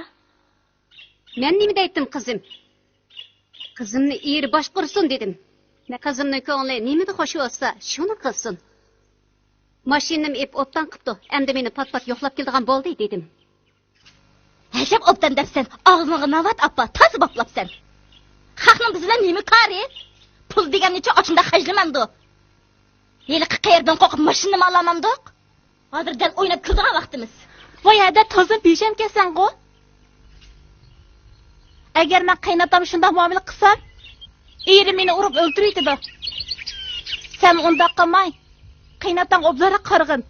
مەن نېمە دەيتتىم، قىزىم؟ قىزىمنى ئېرى باشقۇرسۇن دېدىم. قىزىمنىڭ كۆڭلى نېمىدە خوش بولسا، شۇنى قىلسۇن. ماشىنىنىمۇ ئېلىپ ئوبدان قىپتۇ. ئەمدى مېنى پات-پات يوقلاپ كېلىدىغان بولدى، دېدىم. ھەشەپ ئوبدان دەپسەن، ئاغزىڭغا ناۋات، ئاپا، تازا باپلاپسەن. خەقنىڭ بىز بىلەن نېمە كارى؟ پۇل دېگەننىچۇ ئاشۇنداق خەجلىمەمدۇ؟ ھېلىقى قېرىدىن قورقۇپ ماشىنىمۇ ئالالمامدۇق؟ ھازىر دەل ئويناپ كۈلىدىغان ۋاقتىمىز. ۋاي ھەدە، تازا بىشەمكەنسەنغۇ. ئەگەر مەن قېيىنئاتامغا شۇنداق مۇئامىلە قىلسام، ئېرىم مېنى ئۇرۇپ ئۆلتۈرۈۋېتىدۇ. سەن ئۇنداق قىلماي، قېيىنئاتاڭغا ئوبدانراق قارىغىن.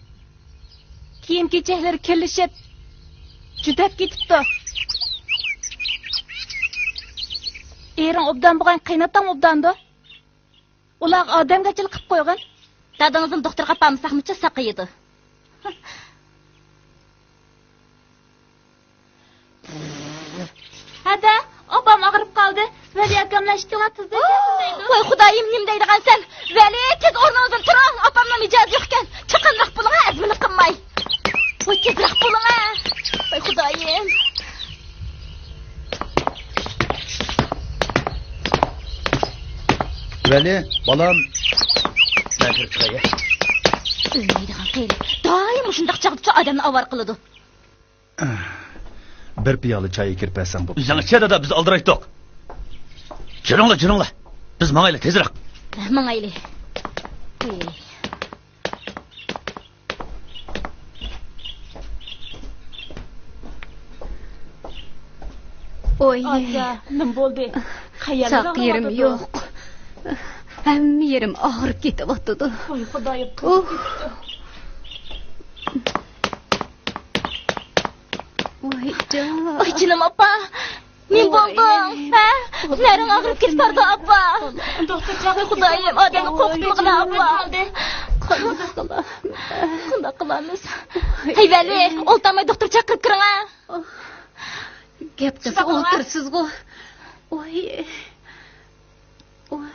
كىيىم-كېچەكلىرى كىرلىشىپ، جۈدەپ كېتىپتۇ. ئېرىڭ ئوبدان بولغان، قېيىنئاتاڭ ئوبداندۇ. ئۇلارغا ئادەمگەرچىلىك قىلىپ قويغىن. دادىڭىزنى دوختۇرغا ئاپارمىساقمۇچۇ ساقىيىدۇ. ھەدە، ئاپام ئاغرىپ قالدى. ۋەلى ئاكاملار ئىككىڭلار تېزدىن كەلسۇن دەيدۇ. ۋاي خۇدايىم، نېمە دەيدىغانسەن؟ ۋەلى، تېز ئورنىڭىزدىن تۇرۇڭ، ئاپامنىڭ مىجەزى يوقكەن. چاققانراق بولۇڭ، ئەزمىلىك قىلماي. ۋاي تېزراق بولۇڭ. ۋاي خۇدايىم. ۋەلى، بالام. مەن كىرىپ چىقاي. ئۆلمەيدىغان قېرى. دائىم مۇشۇنداق چاغدىچۇ ئادەمنى ئاۋارە قىلىدۇ. بىر پىيالە چاي ئەكىرىپ بەرسەڭ بوپتۇ. ئۆزۈڭ ئىچە دادا، بىز ئالدىرايتتۇق. جۈرۈڭلار، جۈرۈڭلار. بىز ماڭايلى تېزراق. ماڭايلى. ئوي. ئاچا، نېمە بولدى؟ قەيەرلەر ئاغرىۋاتىدۇ؟ ساق يېرىم يوق. ھەممە يېرىم ئاغرىپ كېتىۋاتىدۇ. ۋاي خۇدايىم، قىزىپ كېتىپتۇ. ۋاي جان. ۋاي جېنىم ئاپا. نېمە بولدۇڭ؟ ھە؟ نەرىڭ ئاغرىپ كېتىپ بارىدۇ ئاپا. دوختۇر چاقىرىپ. خۇدايىم، ئادەمنى قورقۇتمىغىنا ئاپا. قانداق قىلىمىز؟ ھەي ۋەلى، ئولتۇرماي دوختۇر چاقىرىپ كىرىڭە. گەپ قىلسا ئولتۇرىسىزغۇ. ۋاي. ۋاي.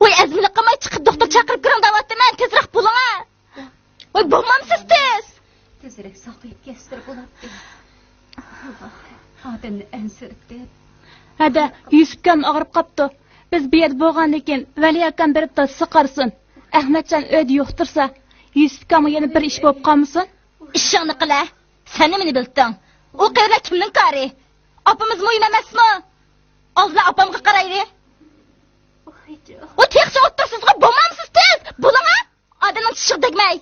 ۋاي، ئەزمىلىك قىلماي چىقىپ دوختۇر چاقىرىپ كىرىڭ دەۋاتىمەن، تېزرەك بولۇڭا. ۋاي، بولمامسىز تېز؟ تېزرەك ساقىيىپ كەتسىلە بولاتتى. ئاللاھ، ئادەمنى ئەنسىرىتىپ. ھەدە، يۈسۈپكام ئاغرىپ قاپتۇ. بىز بۇ يەردە بولغاندىن كېيىن ۋەلى ئاكام بېرىپ دادىسىغا قارىسۇن. ئەخمەتجان ئۆيدە يوقتۇرسا، يۈسۈپكامغا يەنە بىر ئىش بولۇپ قالمىسۇن. ئىشىڭنى قىلە. سەن نېمىنى بىلتىڭ؟ ئۇ قېرىلار كىمنىڭ كارى؟ ئاپىمىز مۇھىم ئەمەسمۇ؟ ئالدىلا ئاپامغا قارايلى. ئۇ تېخىچە ئولتۇرسىزغۇ، بولمامسىز تېز؟ بولۇڭا! ئادەمنىڭ چىشىغا تەگمەي.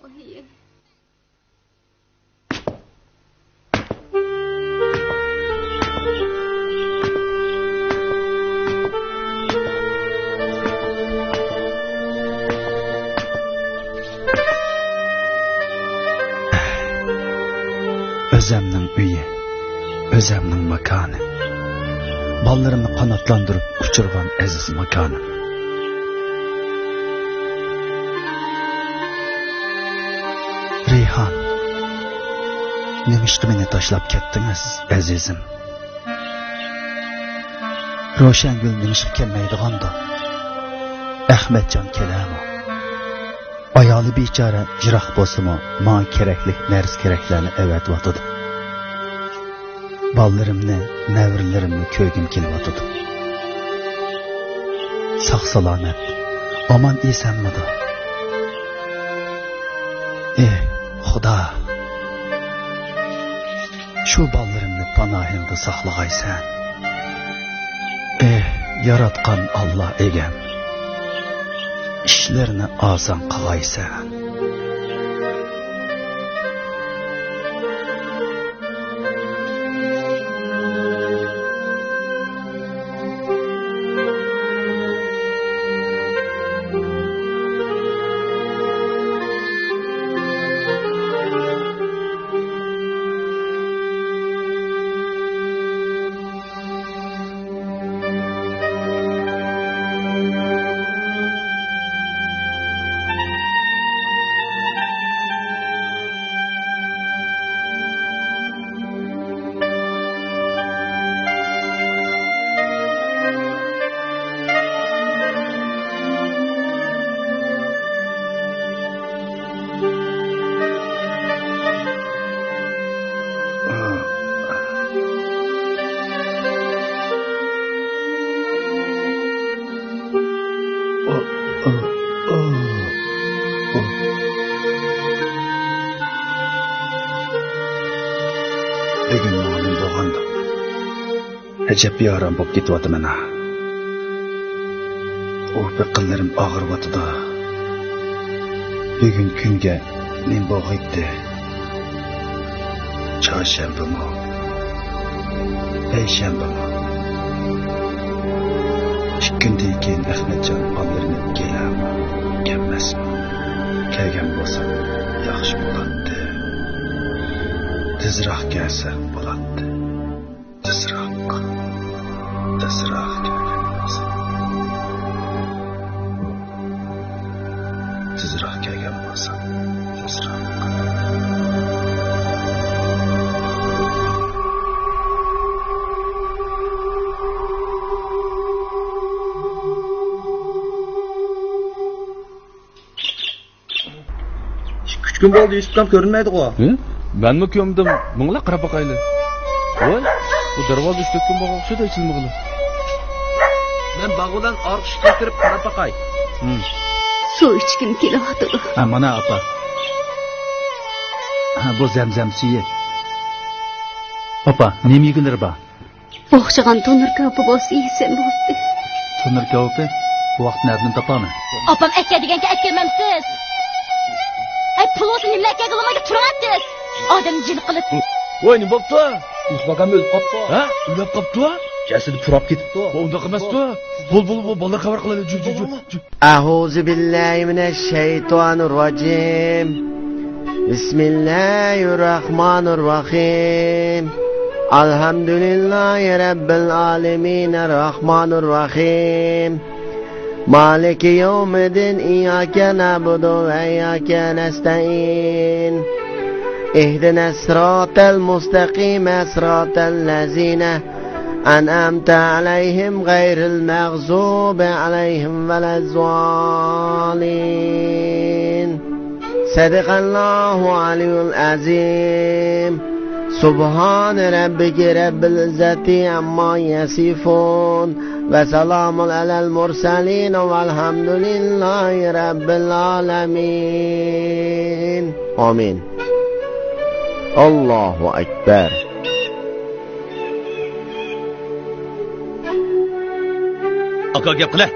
ئۆزەمنىڭ ئۆيى، ئۆزەمنىڭ ماكانى. بالىلىرىمنى قاناتلاندۇرۇپ ئۇچۇرغان ئەزىز ماكانىم. رەيھان، نېمىشقا مېنى تاشلاپ كەتتىڭىز، ئەزىزىم؟ روشەنگۈل نېمىشقا كەلمەيدىغاندۇ؟ ئەخمەتجان كېلەرمۇ؟ ئايالى بىچارە يىراق بولسىمۇ، ماڭا كېرەكلىك نەرسە-كېرەكلەرنى ئەۋەتىۋاتىدۇ. بالىلىرىمنى، نەۋرىلىرىمنى كۆرگۈم كېلىۋاتىدۇ. ساق-سالامەت، ئامان-ئېسەنمىدۇ؟ ئېھ، خۇدا! شۇ بالىلىرىمنى پاناھىڭدا ساقلىغايسەن. ئېھ، ياراتقان ئاللا ئىگەم، ئىشلىرىنى ئاسان قىلغايسەن. بۈگۈن ماڭا نېمە بولغاندۇ؟ ئەجەب بىئارام بولۇپ كېتىۋاتىمەن ھە. ئۇ بېقىنلىرىم ئاغرىۋاتىدۇ. بۈگۈن كۈنگە نېمە بولغىيتتى؟ چارشەنبىمۇ؟ پەيشەنبىمۇ؟ ئىككى كۈندىن كېيىن ئەخمەتجان بالىلىرىنى ئېلىپ كېلەرمۇ؟ كەلمەسمۇ؟ كەلگەن بولسا ياخشى بولاتتى. تېزراق كەلسە بولاتتى. تېزراق، تېزراق كەلگەن بولسا. تېزراق كەلگەن بولسا، تېزراق. ئىككى ئۈچ كۈن بولدى، يۈسۈپكام كۆرۈنمەيدىغۇ. ھە؟ مەنمۇ كۆرمىدىم. مىڭلا قاراپ باقايلى. ۋاي، بۇ دەرۋازا ئۈچ تۆت كۈن بولغان ئوخشايدۇ، ئېچىلمىغىلى. مەن باغ بىلەن ئارقا ئىشىكتىن كىرىپ قاراپ باقاي. ھىم. سۇ ئىچكۈم كېلىۋاتىدۇ. ھە، مانا، ئاپا. ھە، بۇ زەمزەم سۈيى. ئاپا، نېمە يېگۈلىرى بار؟ ئوخشىغان تونۇر كاۋىپى بولسا يېسەم بولدى. تونۇر كاۋىپى؟ بۇ ۋاقىت نەدىن تاپامەن؟ ئاپام ئەكە دېگەنكەن ئەكەلمەمسىز؟ ئەي، پۇل بولسا نېمىلا ئەكەلگىلى بولمايدۇ، تۇرۇڭ ئەتىز. ئادەمنى جىلە قىلىپ. ۋاي، نېمە بوپتۇ؟ يۈسۈپ ئاكام ئۆلۈپ قاپتۇ. ھە؟ ئۆلۈپ قاپتۇ؟ جەسىتى پۇراپ كېتىپتۇ. ۋاي، ئۇنداق ئەمەستۇ. بول، بول، بول، بالىلار خەۋەر قىلايلى. جۈ، جۈ، جۈ، جۈ. أعوذ بالله من الشيطان الرجيم. بسم الله الرحمن الرحيم. الحمد لله رب العالمين الرحمن الرحيم. مالك يوم الدين. إياك نعبد وإياك نستعين. اهدنا الصراط المستقيم صراط الذين أنعمت عليهم غير المغضوب عليهم ولا الضالين. صدق الله العلي العظيم. سبحان ربك رب العزة عما يصفون. وسلام على المرسلين والحمد لله رب العالمين. آمين. الله أكبر. ئاكا، گەپ قىلە.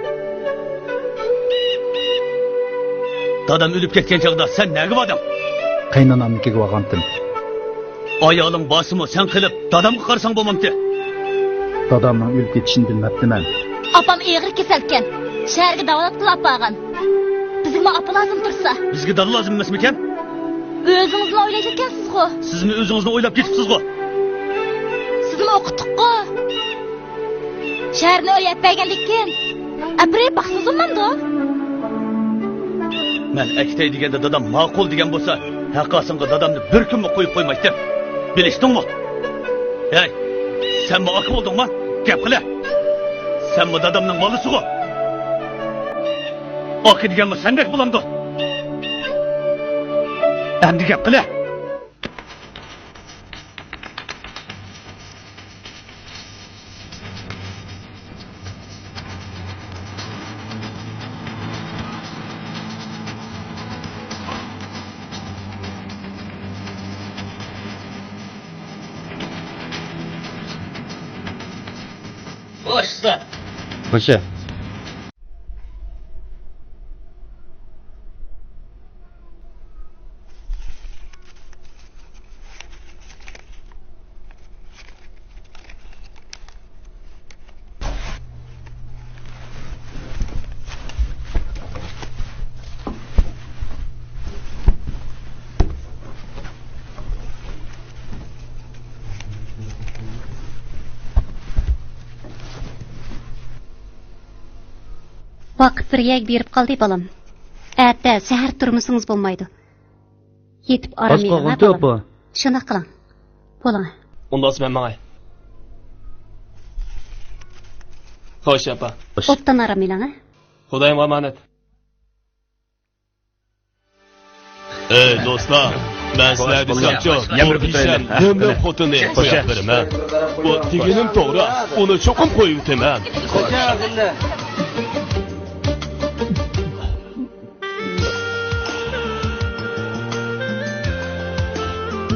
دادام ئۆلۈپ كەتكەن چاغدا سەن نەگە باردىڭ؟ قېيىنئانامنىڭكىگە بارغانتىم. ئايالىڭ بارسىمۇ سەن قېلىپ دادامغا قارىساڭ بولمامتى؟ دادامنىڭ ئۆلۈپ كېتىشىنى بىلمەپتىمەن. ئاپام ئېغىر كېسەلكەن. شەھەرگە داۋالاتقىلى ئاپارغان. بىزگىمۇ ئاپا لازىم تۇرسا. بىزگە دادا لازىم ئەمەسمىكەن؟ ئۆزىڭىزنى ئويلايدىكەنسىزغۇ. سىزمۇ ئۆزىڭىزنى ئويلاپ كېتىپسىزغۇ. سىزنى ئوقۇتتۇققۇ. شەھەرنى ئۆي ئەپ بەرگەندىن كېيىن ئەپىرىپ باقسىڭىز بولمامدۇ؟ مەن ئەكېتەي دېگەندە دادام ماقۇل دېگەن بولسا، ھەققاسىڭغا دادامنى بىر كۈنمۇ قويۇپ قويمايتتىم. بىلىشتىڭمۇ؟ ھەي، سەنمۇ ئاكا بولدۇڭما؟ گەپ قىلە. سەنمۇ دادامنىڭ بالىسىغۇ. ئاكا دېگەنمۇ سەندەك بولامدۇ؟ ئەمدى گەپ قىلە. خوش ئۇستا. خوش. ۋاقىت بىر يەرگە بېرىپ قالدى، بالام. ئەتە سەھەر تۇرمىسىڭىز بولمايدۇ. يېتىپ ئارام ئېلىڭ، ھە، بالام. شۇنداق قىلىڭ. بولۇڭ. ئۇنداق بولسا مەن ماڭاي. خوش، ئاپا. خوش. ئوبدان ئارام ئېلىڭ، ھە. خۇدايىمغا ئامانەت. ئەي دوستلار، مەن سىلەر دېسەمچۇ، بۇ بىشەم نېمىلىك خوتۇننى قويۇپ بېرىمەن. بۇ دېگىنىم توغرا، ئۇنى چوقۇم قويۇۋېتىمەن.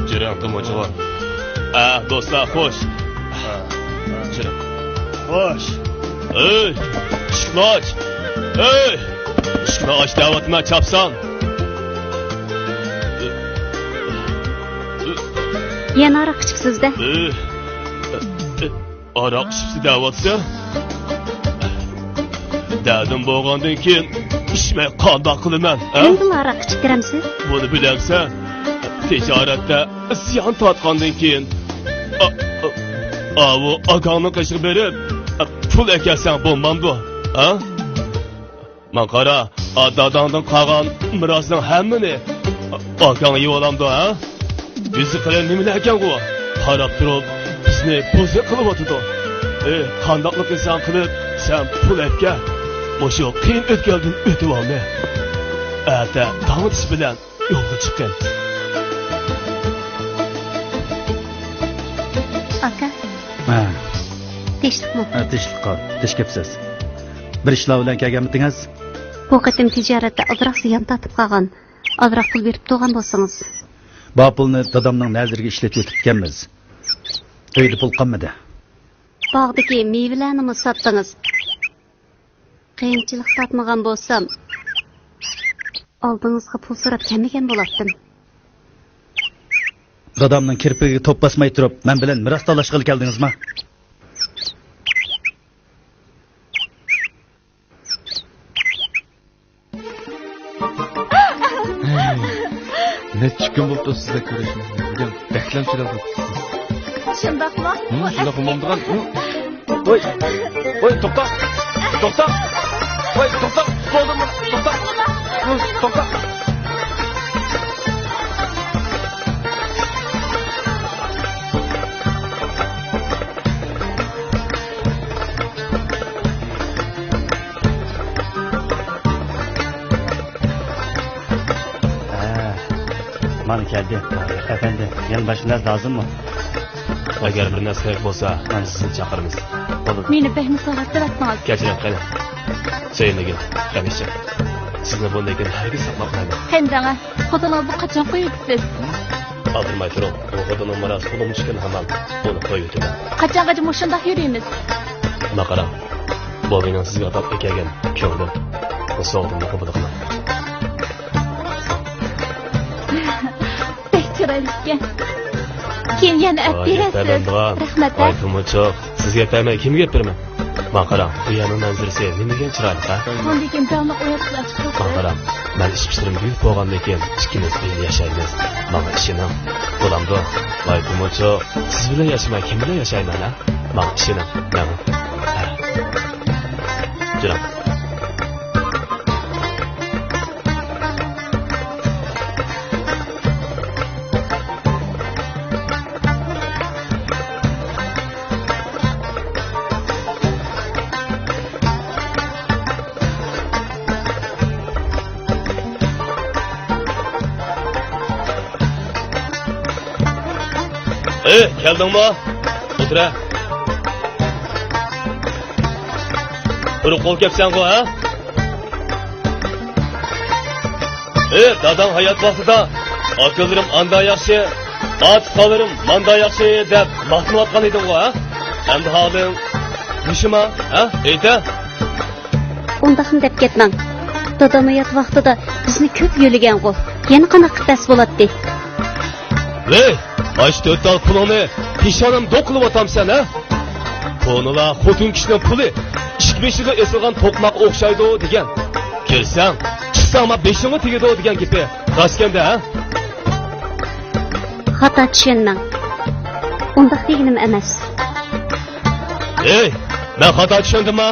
جۈرەڭ قىلماچىغا. ئە، دوستلار، خوش. جۈرەڭ. خوش. ئەي، ئىشىكنى ئاچ. ئەي، ئىشىكنى ئاچ دەۋاتىمەن، چاپسان. يەنە ھاراق ئىچكۈسىز-دە. ئەي. ئاراق ئىچىپسىز دەۋاتسا، دەردىم بولغاندىن كېيىن ئىچمەي قانداق قىلىمەن، ھە؟ نېمىدىن ھاراق ئىچىپ كىرەمسىز؟ بۇنى بىلەمسەن؟ تىجارەتتە زىيان تارتقاندىن كېيىن، ئا-، ئا-، ئاۋۇ ئاكاڭنىڭ قېشىغا بېرىپ، پۇل ئەكەلسەڭ بولمامدۇ، ھە؟ ماڭا قارا، ئا، داداڭدىن قالغان مىراسنىڭ ھەممىنى ئاكاڭ يېۋالامدۇ، ھە؟ يۈزى قېلىن نېمىلەركەنغۇ؟ قاراپ تۇرۇپ بىزنى بوزەك قىلىۋاتىدۇ. ئېي، قانداقلا قىلساڭ قىلىپ، سەن پۇل ئەپكە. مۇشۇ قىيىن ئۆتكەلدىن ئۆتۈۋالدى. ئەتە تاڭ ئېتىش بىلەن يولغا چىققىن. ئاكا. ھە. تىنچلىقمۇ؟ ھە، تىنچلىق قال. تىنچ كەپسىز. بىر ئىشلار بىلەن كەلگەنمىدىڭىز؟ بۇ قېتىم تىجارەتتە ئازراق زىيان تارتىپ قالغان. ئازراق پۇل بېرىپ تۇرغان بولسىڭىز. بار پۇلنى دادامنىڭ نەزىرىگە ئىشلىتىۋېتىپتىكەنمىز. ئۆيدە پۇل قالمىدى. باغدىكى مېۋىلەرنىمۇ ساتتىڭىز. قىيىنچىلىق تارتمىغان بولسام، ئالدىڭىزغا پۇل سوراپ كەلمىگەن بولاتتىم. دادامنىڭ كىرپىكىگە توپ باسماي تۇرۇپ، مەن بىلەن مىراس تالاشقىلى كەلدىڭىزما؟ نەچچە كۈن بولۇپتۇ سىزدەك كۆرۈشمىگىلى. بۈگۈن بەكلا چىرايلىق بولۇپسىز. شۇنداقمۇ؟ ھىم، شۇنداق بولمامدىغان. ھىم. ۋاي، ۋاي، توختا، توختا، ۋاي، توختا، توختا، توختا. ھىم، توختا. مانا كەلدى. ئەپەندى، يەنە باشقا نەرسە لازىممۇ؟ ئەگەر بىر نەرسە كېرەك بولسا، مانا سىزنى چاقىرىمىز. بولىدۇ. مېنى بەكمۇ ساغاتتىرىۋەتتىڭىز. كەچۈرۈڭ، قېنى. سۆيۈنمىگىن، قېنى ئىچىڭ. سىزنى بۇندىن كېيىن ھەرگىز ساقلاپ قالمايمەن. قېنى دەڭە، خوتۇنىڭىزنى قاچان قويۇۋېتىسىز؟ ئالدىرىماي تۇرۇڭ، بۇ خوتۇنۇم راست پۇلۇمچىكىن ھامان، ئۇنى قويۇۋېتىمەن. قاچانغىچە مۇشۇنداق يۈرىمىز؟ مانا قاراڭ، بۇ مېنىڭ سىزگە ئاتاپ ئەكەلگەن كۆڭلۈم. بۇ سوۋغىتىمنى قوبۇل قىلىڭ. بەك چىرايلىق ئىكەن. كېيىن يەنە ئەپ بېرەرسىز. رەھمەت، ھە؟ ۋاي تۇمۇچۇق، سىزگە ئەپ بەرمەي كىمگە ئەپ بېرىمەن؟ مانا قاراڭ، بۇ يەرنىڭ مەنزىرىسى نېمىدېگەن چىرايلىق، ھە؟ ئاندىن كېيىن داۋاملىق ئوياتقۇزۇپ ئاچىقىپ مانا قاراڭ، مەن ئىش-پۇشلىرىمنى يۇيۇپ بولغاندىن كېيىن ئىككىمىز بىللە ياشايمىز. ماڭا ئىشىنىڭ. بولامدۇ؟ ۋاي تۇمۇچۇق، سىز بىلەن ياشىماي كىم بىلەن ياشايمەن، ھە؟ ماڭا ئىشىنىڭ، مېڭىڭ. ھە. جۈرۈڭ. ئېي، كەلدىڭمۇ؟ ئولتۇرە. قۇرۇق قول كەپسەنغۇ، ھە؟ ئېي، داداڭ ھايات ۋاقتىدا «ئاكىلىرىم ئاندا ياخشى، ئاچىقالىرىم ماندا ياخشى» دەپ ماختىنىۋاتقان ئىدىڭغۇ، ھە؟ ئەمدى ھالىڭ مۇشۇما، ھە؟ ئېيتە. ئۇنداقمۇ دەپ كەتمەڭ. دادام ھايات ۋاقتىدا بىزنى كۆپ يۆلىگەنغۇ. يەنە قانداق قىلىپ تەس بولاتتى؟ ۋەي، ئاشۇ تۆت تال پۇلۇڭنى پېشانەم دوق قىلىۋاتامسەن، ھە؟ كونىلار خوتۇن كىشىنىڭ پۇلى ئىشىك بېشىغا ئېسىلغان توقماققا ئوخشايدۇ دېگەن. كىرسەڭ، چىقساڭ ما بېشىڭغا تېگىدۇ دېگەن گېپى راستكەندە، ھە؟ خاتا چۈشەنمەڭ. ئۇنداق دېگىنىم ئەمەس. ھەي، مەن خاتا چۈشەندىمما؟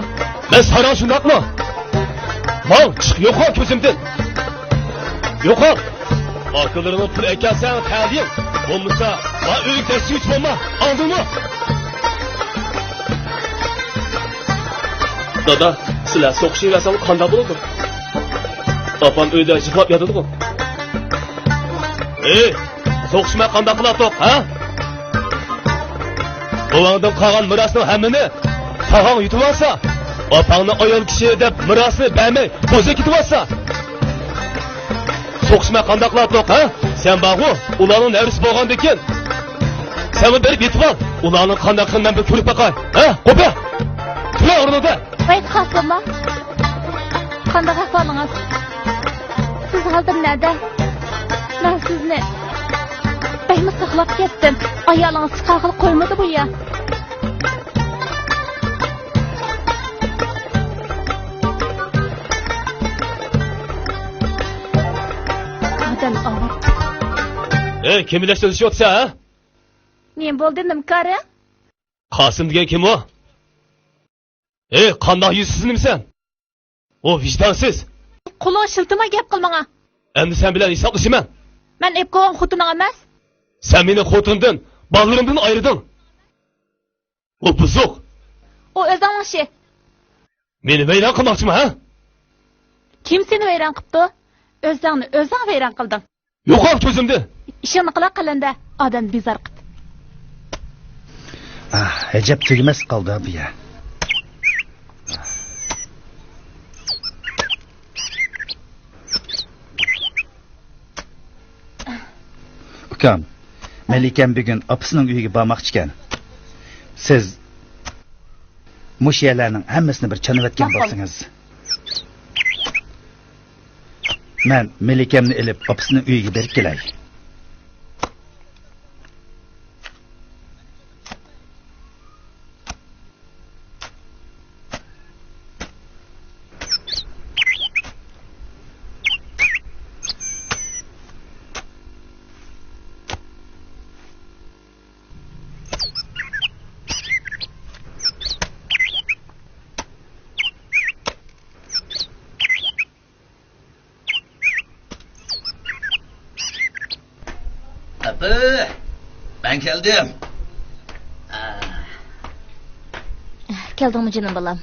مەن ساراڭ شۇنداقمۇ؟ ماڭ، چىق يوقال كۆزۈمدىن. يوقال. ئاكىلىرىڭنىڭ پۇل ئەكەلسەڭ تەلىيىڭ. بولمىسا، ما ئۆيگە دەسسىگۈچ بولما. ئاڭدىڭمۇ؟ دادا، سىلەر سوقۇشۇۋەرسەڭلار قانداق بولىدۇ؟ ئاپام ئۆيدە يىغلاپ ياتىدىغۇ. ھەي، سوقۇشماي قانداق قىلاتتۇق، ھە؟ بوۋاڭدىن قالغان مىراسنىڭ ھەممىنى تاغاڭ يۇتۇۋالسا، ئاپاڭنى ئايال كىشى دەپ مىراسنى بەرمەي بوزەك كېتىۋالسا، سوقۇشماي قانداق قىلاتتۇق، ھە؟ سەن بارغۇ، ئۇلارنىڭ نەۋرىسى بولغاندىكىن، سەنمۇ بېرىپ يېتىۋال. ئۇلارنىڭ قانداق قىلغىنىنى مەن بىر كۆرۈپ باقاي. ھە، قوپە! تۇرۇڭ ئورنىڭدا! ۋاي، قاسىملا! قانداق ئەھۋالىڭىز؟ سىز ھازىر نەدە؟ مەن سىزنى بەكمۇ ساقلاپ كەتتىم. ئايالىڭىز چىقارغىلى قويمىدى بۇ يا. ئادەم ئاۋۇر. ئەي، كىم بىلەن سۆزلىشىۋاتىسەن، ھە؟ نېمە بولدى، نېمە كارى؟ قاسىم دېگەن كىم ئۇ؟ ئەي، قانداق يۈزسىز نېمىسەن؟ ئۇ ۋىجدانسىز. قولۇڭ شىلتىماي گەپ قىل ماڭا. ئەمدى سەن بىلەن ھېسابلىشىمەن. مەن ئېلىپ قويغان خوتۇنۇڭ ئەمەس. سەن مېنى خوتۇندىن، بالىلىرىمدىن ئايرىدىڭ. ئۇ بۇزۇق. ئۇ ئۆزۈڭنىڭ ئىشى. مېنى ۋەيران قىلماقچىمۇ، ھە؟ كىم سېنى ۋەيران قىپتۇ؟ ئۆزۈڭنى ئۆزۈڭ ۋەيران قىلدىڭ. يوقال كۆزۈمدىن! ئىشىڭنى قىلا قەلەندەر، ئادەمنى بىزار قىپ. ئاھ، ئەجەب تۈگىمەس قالدى بۇ يەر. ئۇكام، مەلىكەم بۈگۈن ئاپىسىنىڭ ئۆيىگە بارماقچىكەن. سىز مۇشۇ يەرلەرنىڭ ھەممىسىنى بىر چانىۋەتكەن بولسىڭىز. مەن مەلىكەمنى ئېلىپ ئاپىسىنىڭ ئۆيىگە بېرىپ كېلەي. ئاپا، مەن كەلدىم. كەلدىڭمۇ جېنىم بالام؟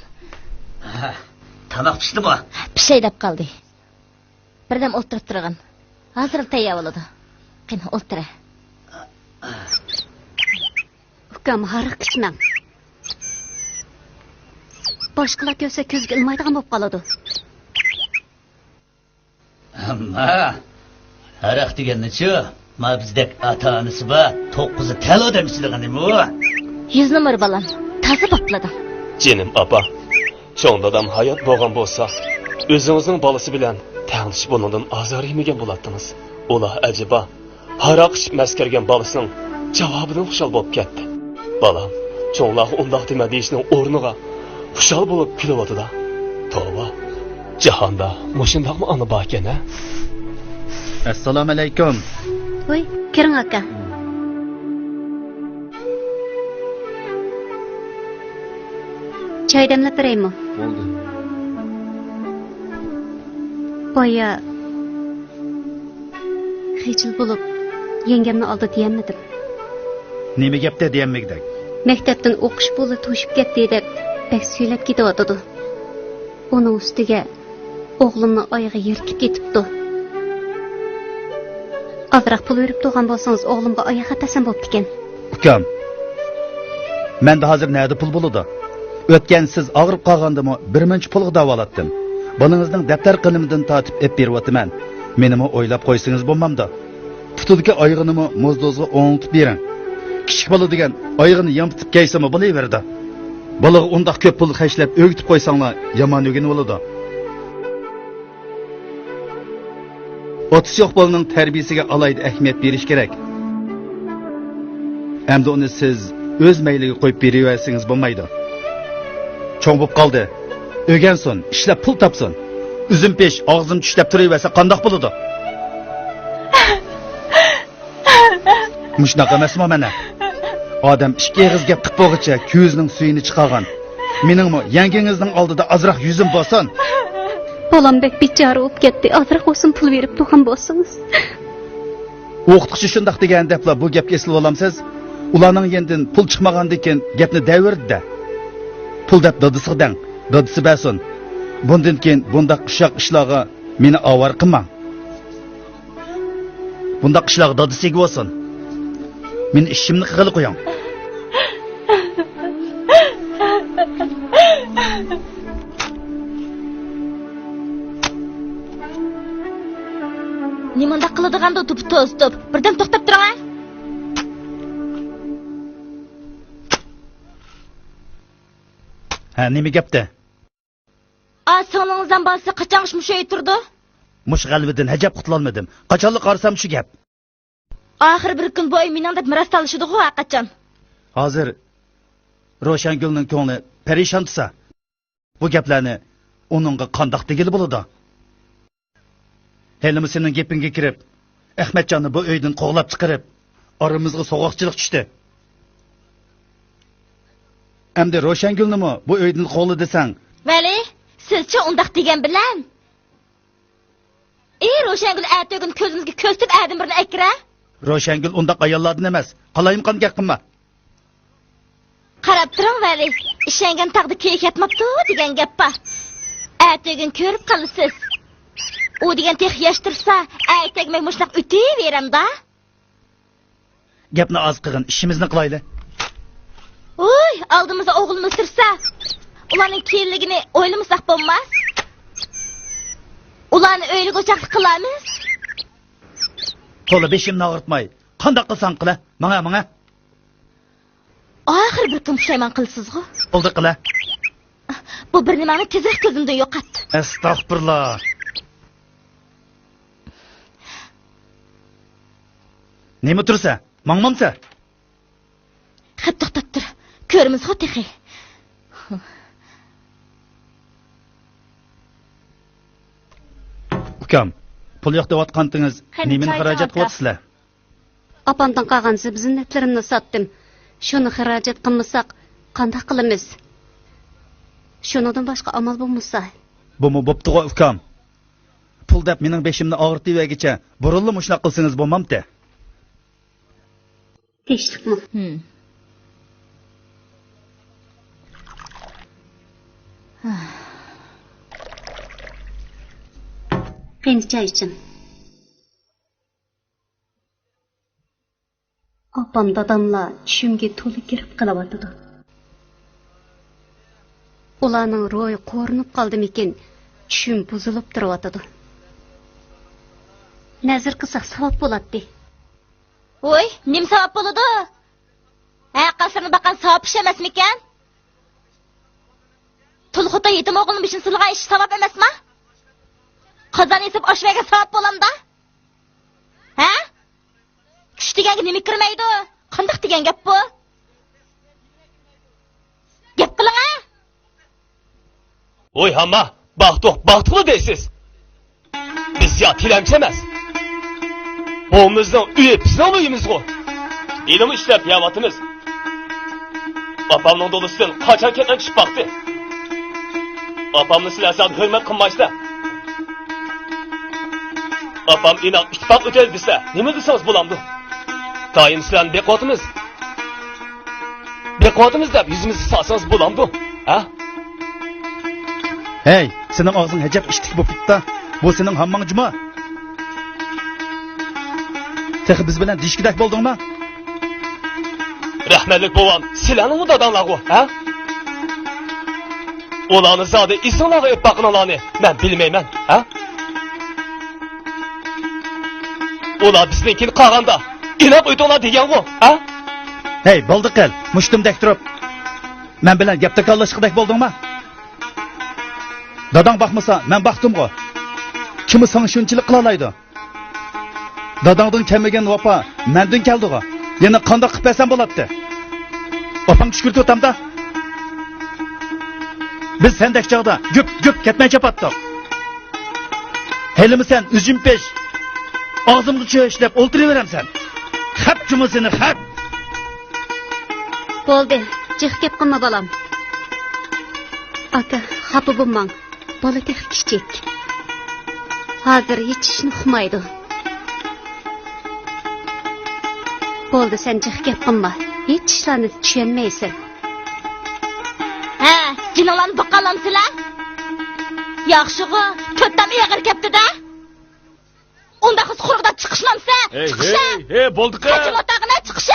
تاماق پىشتىمۇ؟ پىشەي دەپ قالدى. بىردەم ئولتۇرۇپ تۇرغىن. ھازىرلا تەييار بولىدۇ. ئولتۇرە. ئۇكام، ھاراق ئىچمەڭ. باشقىلار كۆرسە كۆزگە ئىلمايدىغان بولۇپ قالىدۇ. ئەمما ھاراق دېگەننىچۇ؟ ما بىزدەك ئاتا-ئانىسى بار، توققۇزى تەل ئادەم ئىچىدىغىنىمۇ؟ يۈز نومۇر بالام، تازا باپلىدىڭ. جېنىم ئاپا، چوڭ دادام ھايات بولغان بولسا، ئۆزىڭىزنىڭ بالىسى بىلەن تەڭلىشىپ ئۇنىڭدىن ئازار يېمىگەن بولاتتىڭىز. ئۇلار ئەجەبا ھاراق ئىچىپ مەسكەرگەن بالىسىنىڭ جاۋابىدىن خۇشال بولۇپ كەتتى. بالام، چوڭلارغا ئۇنداق دېمە دېيىشنىڭ ئورنىغا خۇشال بولۇپ كۈلۈۋاتىدۇ. توۋا، جاھاندا مۇشۇنداقمۇ ئانا باركەن ھە؟ ئەسسالامۇئەلەيكۇم. ۋاي، كىرىڭ ئاكا. چاي دەملەپ بېرەيمۇ؟ بولدى. بايا خىجىل بولۇپ، يەڭگەمنىڭ ئالدىدا دېيەلمىدىم. نېمە گەپتە دېيەلمىگۈدەك؟ مەكتەپتىن ئوقۇش پۇلى توشۇپ كەتتى دەپ، بەك سۈيلەپ كېتىۋاتىدۇ. ئۇنىڭ ئۈستىگە ئوغلۇمنىڭ ئايىغى يىرتىلىپ كېتىپتۇ. ئازراق پۇل بېرىپ تۇرغان بولسىڭىز، ئوغلۇمغا ئاياغ ئەپەرسەم بوپتىكەن. ئۇكام، مەندە ھازىر نەدە پۇل بولىدۇ؟ ئۆتكەن سىز ئاغرىپ قالغاندىمۇ بىر مۇنچە پۇلغا داۋالاتتىم. بالىڭىزنىڭ دەپتەر قېلىمىدىن تارتىپ ئېلىپ بېرىۋاتىمەن. مېنىمۇ ئويلاپ قويسىڭىز بولمامدۇ؟ پۇتىدىكى ئايىغىنىمۇ موزدوزغا ئوڭلىتىپ بېرىڭ. كىچىك بالا دېگەن ئايىغىنى يامپىتىپ كىيسىمۇ بولۇۋېرىدۇ. بالىغا ئۇنداق كۆپ پۇل خەجلەپ ئۆگىتىپ قويساڭلار يامان ئۆگىنىۋالىدۇ. ئاتىسى يوق بالىنىڭ تەربىيىسىگە ئالاھىدە ئەھمىيەت بېرىش كېرەك. ئەمدى ئۇنى سىز ئۆز مەيلىگە قويۇپ بېرىۋەرسىڭىز بولمايدۇ. چوڭ بولۇپ قالدى. ئۆگەنسۇن، ئىشلەپ پۇل تاپسۇن. ئۈزۈم پىش، ئاغزىم چۈش دەپ تۇرۇۋەرسە قانداق بولىدۇ؟ مۇشۇنداق ئەمەسمۇ مانا؟ ئادەم ئىككى ئېغىز گەپ قىپ بولغۇچە كۆزىنىڭ سۈيىنى چىقارغان. مېنىڭمۇ يەڭگىڭىزنىڭ ئالدىدا ئازراق يۈزۈم بولسۇن. بالام بەك بىچارە بولۇپ كەتتى، ئازراق بولسۇن پۇل بېرىپ تۇرغان بولسىڭىز. ئوقۇتقۇچى شۇنداق دېگەن دەپلا بۇ گەپكە ئېسىلىۋالامسىز؟ ئۇلارنىڭ يېنىدىن پۇل چىقمىغاندىكىن گەپنى دەۋەردى-دە. پۇل دەپ دادىسىغا دەڭ، دادىسى بەرسۇن. بۇندىن كېيىن بۇنداق ئۇششاق ئىشلارغا مېنى ئاۋارە قىلماڭ. بۇنداق ئىشلارغا دادىسى ئىگە بولسۇن. مېنى ئىشىمنى قىلغىلى قويۇڭ. نېمانداق قىلىدىغاندۇ توپا توزۇتۇپ؟ بىردەم توختاپ تۇرۇڭ ھە! ھە، نېمە گەپتە؟ ئا، سىڭلىڭىزنىڭ بالىسى قاچانغىچە مۇشۇ ئۆيدە تۇرىدۇ؟ مۇشۇ غەلۋىدىن ئەجەب قۇتۇلالمىدىم. قاچانلا قارىسام شۇ گەپ. ئاخىر بىر كۈن بۇ ئۆي مېنىڭ دەپ مىراس تالىشىدىغۇ ھەرقاچان. ھازىر روشەنگۈلنىڭ كۆڭلى پەرىشان تۇرسا، بۇ گەپلەرنى ئۇنىڭغا قانداق دېگىلى بولىدۇ؟ ھېلىمۇ سېنىڭ گېپىڭگە كىرىپ، ئەخمەتجاننى بۇ ئۆيدىن قوغلاپ چىقىرىپ، ئارىمىزغا سوغۇقچىلىق چۈشتى. ئەمدى روشەنگۈلنىمۇ بۇ ئۆيدىن قوغلا دېسەڭ. ۋەلى، سىزچە ئۇنداق دېگەن بىلەن؟ ئى، روشەنگۈل ئەتىگۈن كۆزىمىزگە كۆز تۈپ ئادەم بىرنى ئەكىرە. روشەنگۈل ئۇنداق ئاياللاردىن ئەمەس. قالايمىقان گەپ قىلما. قاراپ تۇرۇڭ ۋەلى، ئىشەنگەن تاغدا كېيىك ياتماپتۇ دېگەن گەپ بار. ئەتىگۈن كۆرۈپ قالىسىز. ئۇ دېگەن تېخى ياش تۇرسا، ئەتەگمەك مۇشۇنداق ئۆتۈۋېرەمدا. گەپنى ئاز قىلغىن، ئىشىمىزنى قىلايلى. ۋوي، ئالدىمىزدا ئوغلىمىز تۇرسا، ئۇلارنىڭ كېيىنلىكىنى ئويلىمىساق بولماس. ئۇلارنى ئۆيلىگۈچاقلىق قىلارمىز. تولا بېشىمنى ئاغرىتماي، قانداق قىلساڭ قىلە، ماڭە، ماڭە. ئاخىر بىر كۈن پۇشايمان قىلىسىزغۇ؟ بولدى قىلە. بۇ بىر نېمەڭنى تېزرەك كۆزۈمدىن يوقات. ئەستەغپۇرۇللا. نېمە تۇرسا؟ ماڭمامسا؟ خەپ توختاپ تۇر. كۆرىمىزغۇ تېخى. ئۇكام، پۇل يوق دەۋاتقانتىڭىز، قېنى، نېمىنى چاي خىراجەت قىلىۋاتىسىلەر؟ ئاپامدىن قالغان زىبۇ-زىننەتلىرىمنى ساتتىم. شۇنى خىراجەت قىلمىساق، قانداق قىلىمىز؟ شۇنىڭدىن باشقا ئامال بولمىسا. بۇمۇ بوپتىغۇ، ئۇكام. پۇل دەپ مېنىڭ بېشىمنى ئاغرىتىۋەرگۈچە، بۇرۇنلا مۇشۇنداق قىلسىڭىز بولمامتى؟ تىنچلىقمۇ؟ ھىم. قېنى، چاي ئىچىڭ. ئاپام، داداملار چۈشۈمگە تولا كىرىپ قېلىۋاتىدۇ. ئۇلارنىڭ روھى قورۇنۇپ قالدىمىكىن، چۈشۈم بۇزۇلۇپ تۇرۇۋاتىدۇ. نەزىر قىلساق ساۋاب بولاتتى. ۋوي، نېمە ساۋاب بولىدۇ؟ ھە، قەسىرنى باققان ساۋاب ئىش ئەمەسمىكەن؟ تۇل خوتۇن يېتىم ئوغۇلنىڭ بېشىنى سىلىغان ئىش ساۋاب ئەمەسما؟ قازان ئېسىپ ئاش بەرگەن ساۋاب بولامدا؟ ھە؟ چۈش دېگەنگە نېمە كىرمەيدۇ؟ قانداق دېگەن گەپ بۇ؟ گەپ قىلىڭە! ۋوي ھاما، باقتۇق، باقتۇقلا دەيسىز. بىز يا تىلەمچى ئەمەس. بۇ بىزنىڭ ئۆيى، بىزنىڭ ئۆيىمىزغۇ. ھېلىمۇ ئىشلەپ يەۋاتىمىز. ئاپامنىڭ دولىسىدىن قاچان كەتمەن چۈشۈپ باقتى. ئاپامنى سىلەر سەل ھۆرمەت قىلمايسىلەر. ئاپام ئىناق ئىتتىپاق ئۆتەيلى دېسە، نېمە دېسىڭىز بولامدۇ؟ دائىم سىلەرنى بېقىۋاتىمىز. بېقىۋاتىمىز دەپ يۈزىمىزگە سالسىڭىز بولامدۇ؟ ھە؟ ھەي، سېنىڭ ئاغزىڭ ئەجەب ئىشتىك بولۇپ كېتىپتۇ. بۇ سېنىڭ ھامماڭ جۇما. تېخى بىز بىلەن دېيىشكۈدەك بولدۇڭما؟ رەھمەتلىك بوۋام، سىلەرنىڭمۇ داداڭلارغۇ، ھە؟ ئۇلارنى زادى ئېسىڭلارغا ئېلىپ باققىنىڭلارنى مەن بىلمەيمەن، ھە؟ ئۇلار بىزنىڭكىنى قالغاندا ئىناق ئۆتۈڭلار دېگەنغۇ، ھە؟ ھەي، بولدى قىل، مۇشتۇمدەك تۇرۇپ مەن بىلەن گەپ تاكاللاشقۇدەك بولدۇڭما؟ داداڭ باقمىسا، مەن باقتىمغۇ. كىممۇ ساڭا شۇنچىلىك قىلالايدۇ؟ داداڭدىن كەلمىگەن ۋاپا مەندىن كەلدىغۇ. يەنە قانداق قىلىپ بەرسەم بولاتتى؟ ئاپاڭ چۈشكۈرتۈۋاتامدا. بىز سەندەك چاغدا گۈپ-گۈپ كەتمەي چاپاتتۇق. ھېلىمۇ سەن ئۈزۈم پىش، ئاغزىمغا چۆچ دەپ ئولتۇرۇۋېرەمسەن. خەپ جۇمۇ سېنى، خەپ! بولدى، جىق گەپ قىلما، بالام. ئاكا، خاپا بولماڭ. بالا تېخى كىچىك. ھازىر ھېچ ئىشنى ئۇقمايدۇ. بولدى، سەن جىق گەپ قىلما. ھېچ ئىشلارنى چۈشەنمەيسەن. ھە، جېنىڭلارنى باقالامسىلەر؟ ياخشىغۇ، تۆت تام ئېغىر كەپتۇ-دە. ئۇنداق قىلسا قۇرۇقداپ چىقىشمامسەن؟ ھەي، چىقىش! ھەي، ھەي، بولدى قىل. قېچىڭ ئوتاقىنى، چىقىش!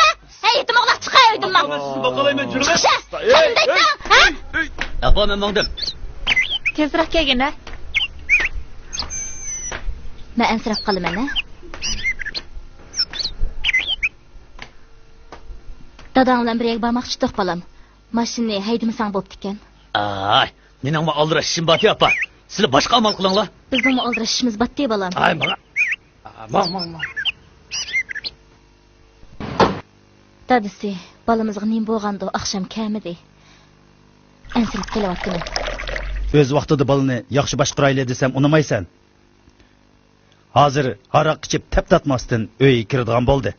ھەي، يېتىم ئوغلاق، چىقاي ئۆيدىن ماڭ. سىزنى باقالايمەن، جۈرمەڭ. چىقىش! قېنىمدە ئېيتساڭ، ھە؟ ئاپا، مەن ماڭدىم. تېزرەك كەلگىنە. مەن ئەنسىرەپ قالىمەن، ھە؟ داداڭ بىلەن بىر يەرگە بارماقچى ئىدۇق، بالام. ماشىنىنى ھەيدىمىسەڭ بوپتىكەن. ئاي، مېنىڭمۇ ئالدىراش ئىشىم بارتى، ئاپا. سىلەر باشقا ئامال قىلىڭلار. بىزنىڭمۇ ئالدىراش ئىشىمىز بارتى، بالام. ئاي، ماڭا. ماڭ، ماڭ، ماڭ. دادىسى، بالىمىزغا نېمە بولغاندۇ، ئاخشام كەلمىدى. ئەنسىرەپ قېلىۋاتىمەن. ئۆز ۋاقتىدا بالىنى ياخشى باشقۇرايلى دېسەم ئۇنىمايسەن. ھازىر ھاراق ئىچىپ تەپ تارتماستىن ئۆيگە كىرىدىغان بولدى.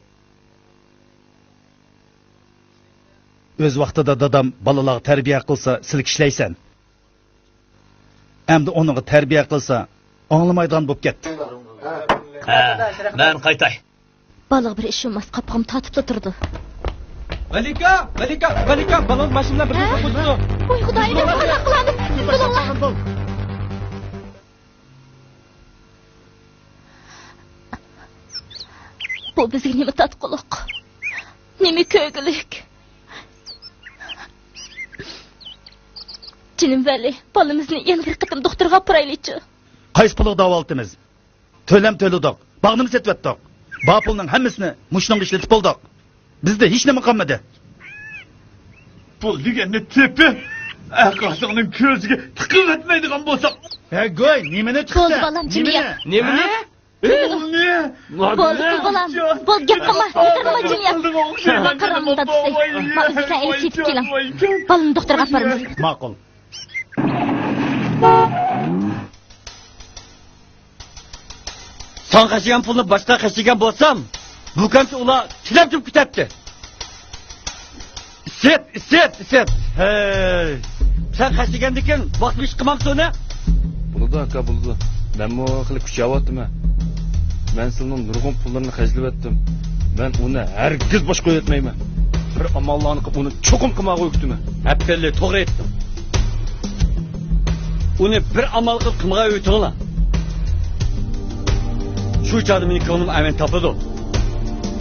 ئۆز ۋاقتىدا دادام بالىلارغا تەربىيە قىلسا، سىلكىشلەيسەن. ئەمدى ئۇنىڭغا تەربىيە قىلسا، ئاڭلىمايدىغان بولۇپ كەتتى. ھە، مەن قايتاي. بالىغا بىر ئىش بولماس، قاپىقىم تارتىپلا تۇرىدۇ. مەلىكە، مەلىكە، مەلىكە، بالىڭىز ماشىنا بىلەن بىر ھە؟ يېرىگە قوشۇلدى. ۋاي خۇدايىم، قانداق قىلامىز؟ سىز بولۇڭلار. بۇ بىزگە نېمە تارتقۇلۇق؟ نېمە كۆرگۈلۈك؟ جېنىم ۋەلى، بالىمىزنى يەنە بىر قېتىم دوختۇرغا ئاپىرايلىچۇ. قايسى پۇلغا داۋالىتىمىز؟ تۆلەم تۆلىدۇق، باغنىمۇ سېتىۋەتتۇق. بار پۇلنىڭ ھەممىسىنى مۇشۇنىڭغا ئىشلىتىپ بولدۇق. بىزدە ھېچنېمە قالمىدى. پۇل دېگەننى تېپىپ، ئەقاسىڭنىڭ كۆزىگە تىقىۋەتمەيدىغان بولساق. ھە گۇي، نېمىنى تىقىسەن؟ بولدى، بالام، جىمىيە. نېمىنى؟ نېمىنى؟ پۇلنى؟ بولدى، بالام. بولدى، گەپ قىلما. تىرىلما، جىمىيە. ماڭا قاراڭ، دادىسى. ما ئۆزى بىلەن ئېلىپ كېتىپ كېلىڭ. بالىنى دوختۇرغا ئاپىرىمىز. ماقۇل. ساڭا خەجلىگەن پۇلنى باشقىغا خەجلىگەن بولسام، بۇ كەمچە ئۇلار تىلەپ تۇرۇپ كېتەتتى. ئىسىت، ئىسىت، ئىسىت. ھەي. سەن خەجلىگەندىكىن ۋاقتىدا ئىش قىلمامسەن ئۇنى؟ بولىدۇ، ئاكا، بولىدۇ. مەنمۇ خېلى كۈچەۋاتىمەن. مەن سىلىنىڭ نۇرغۇن پۇللىرىنى خەجلىۋەتتىم. مەن ئۇنى ھەرگىز بوش قويۇۋەتمەيمەن. بىر ئاماللارنى قىلىپ، ئۇنى چوقۇم قىمارغا ئۆگىتىمەن. ئەپەندى، توغرا ئېيتتىڭ. ئۇنى بىر ئامال قىلىپ قىمارغا ئۆگىتىڭلار. شۇ چاغدا مېنىڭ كۆڭلۈم ئەمەن تاپىدۇ.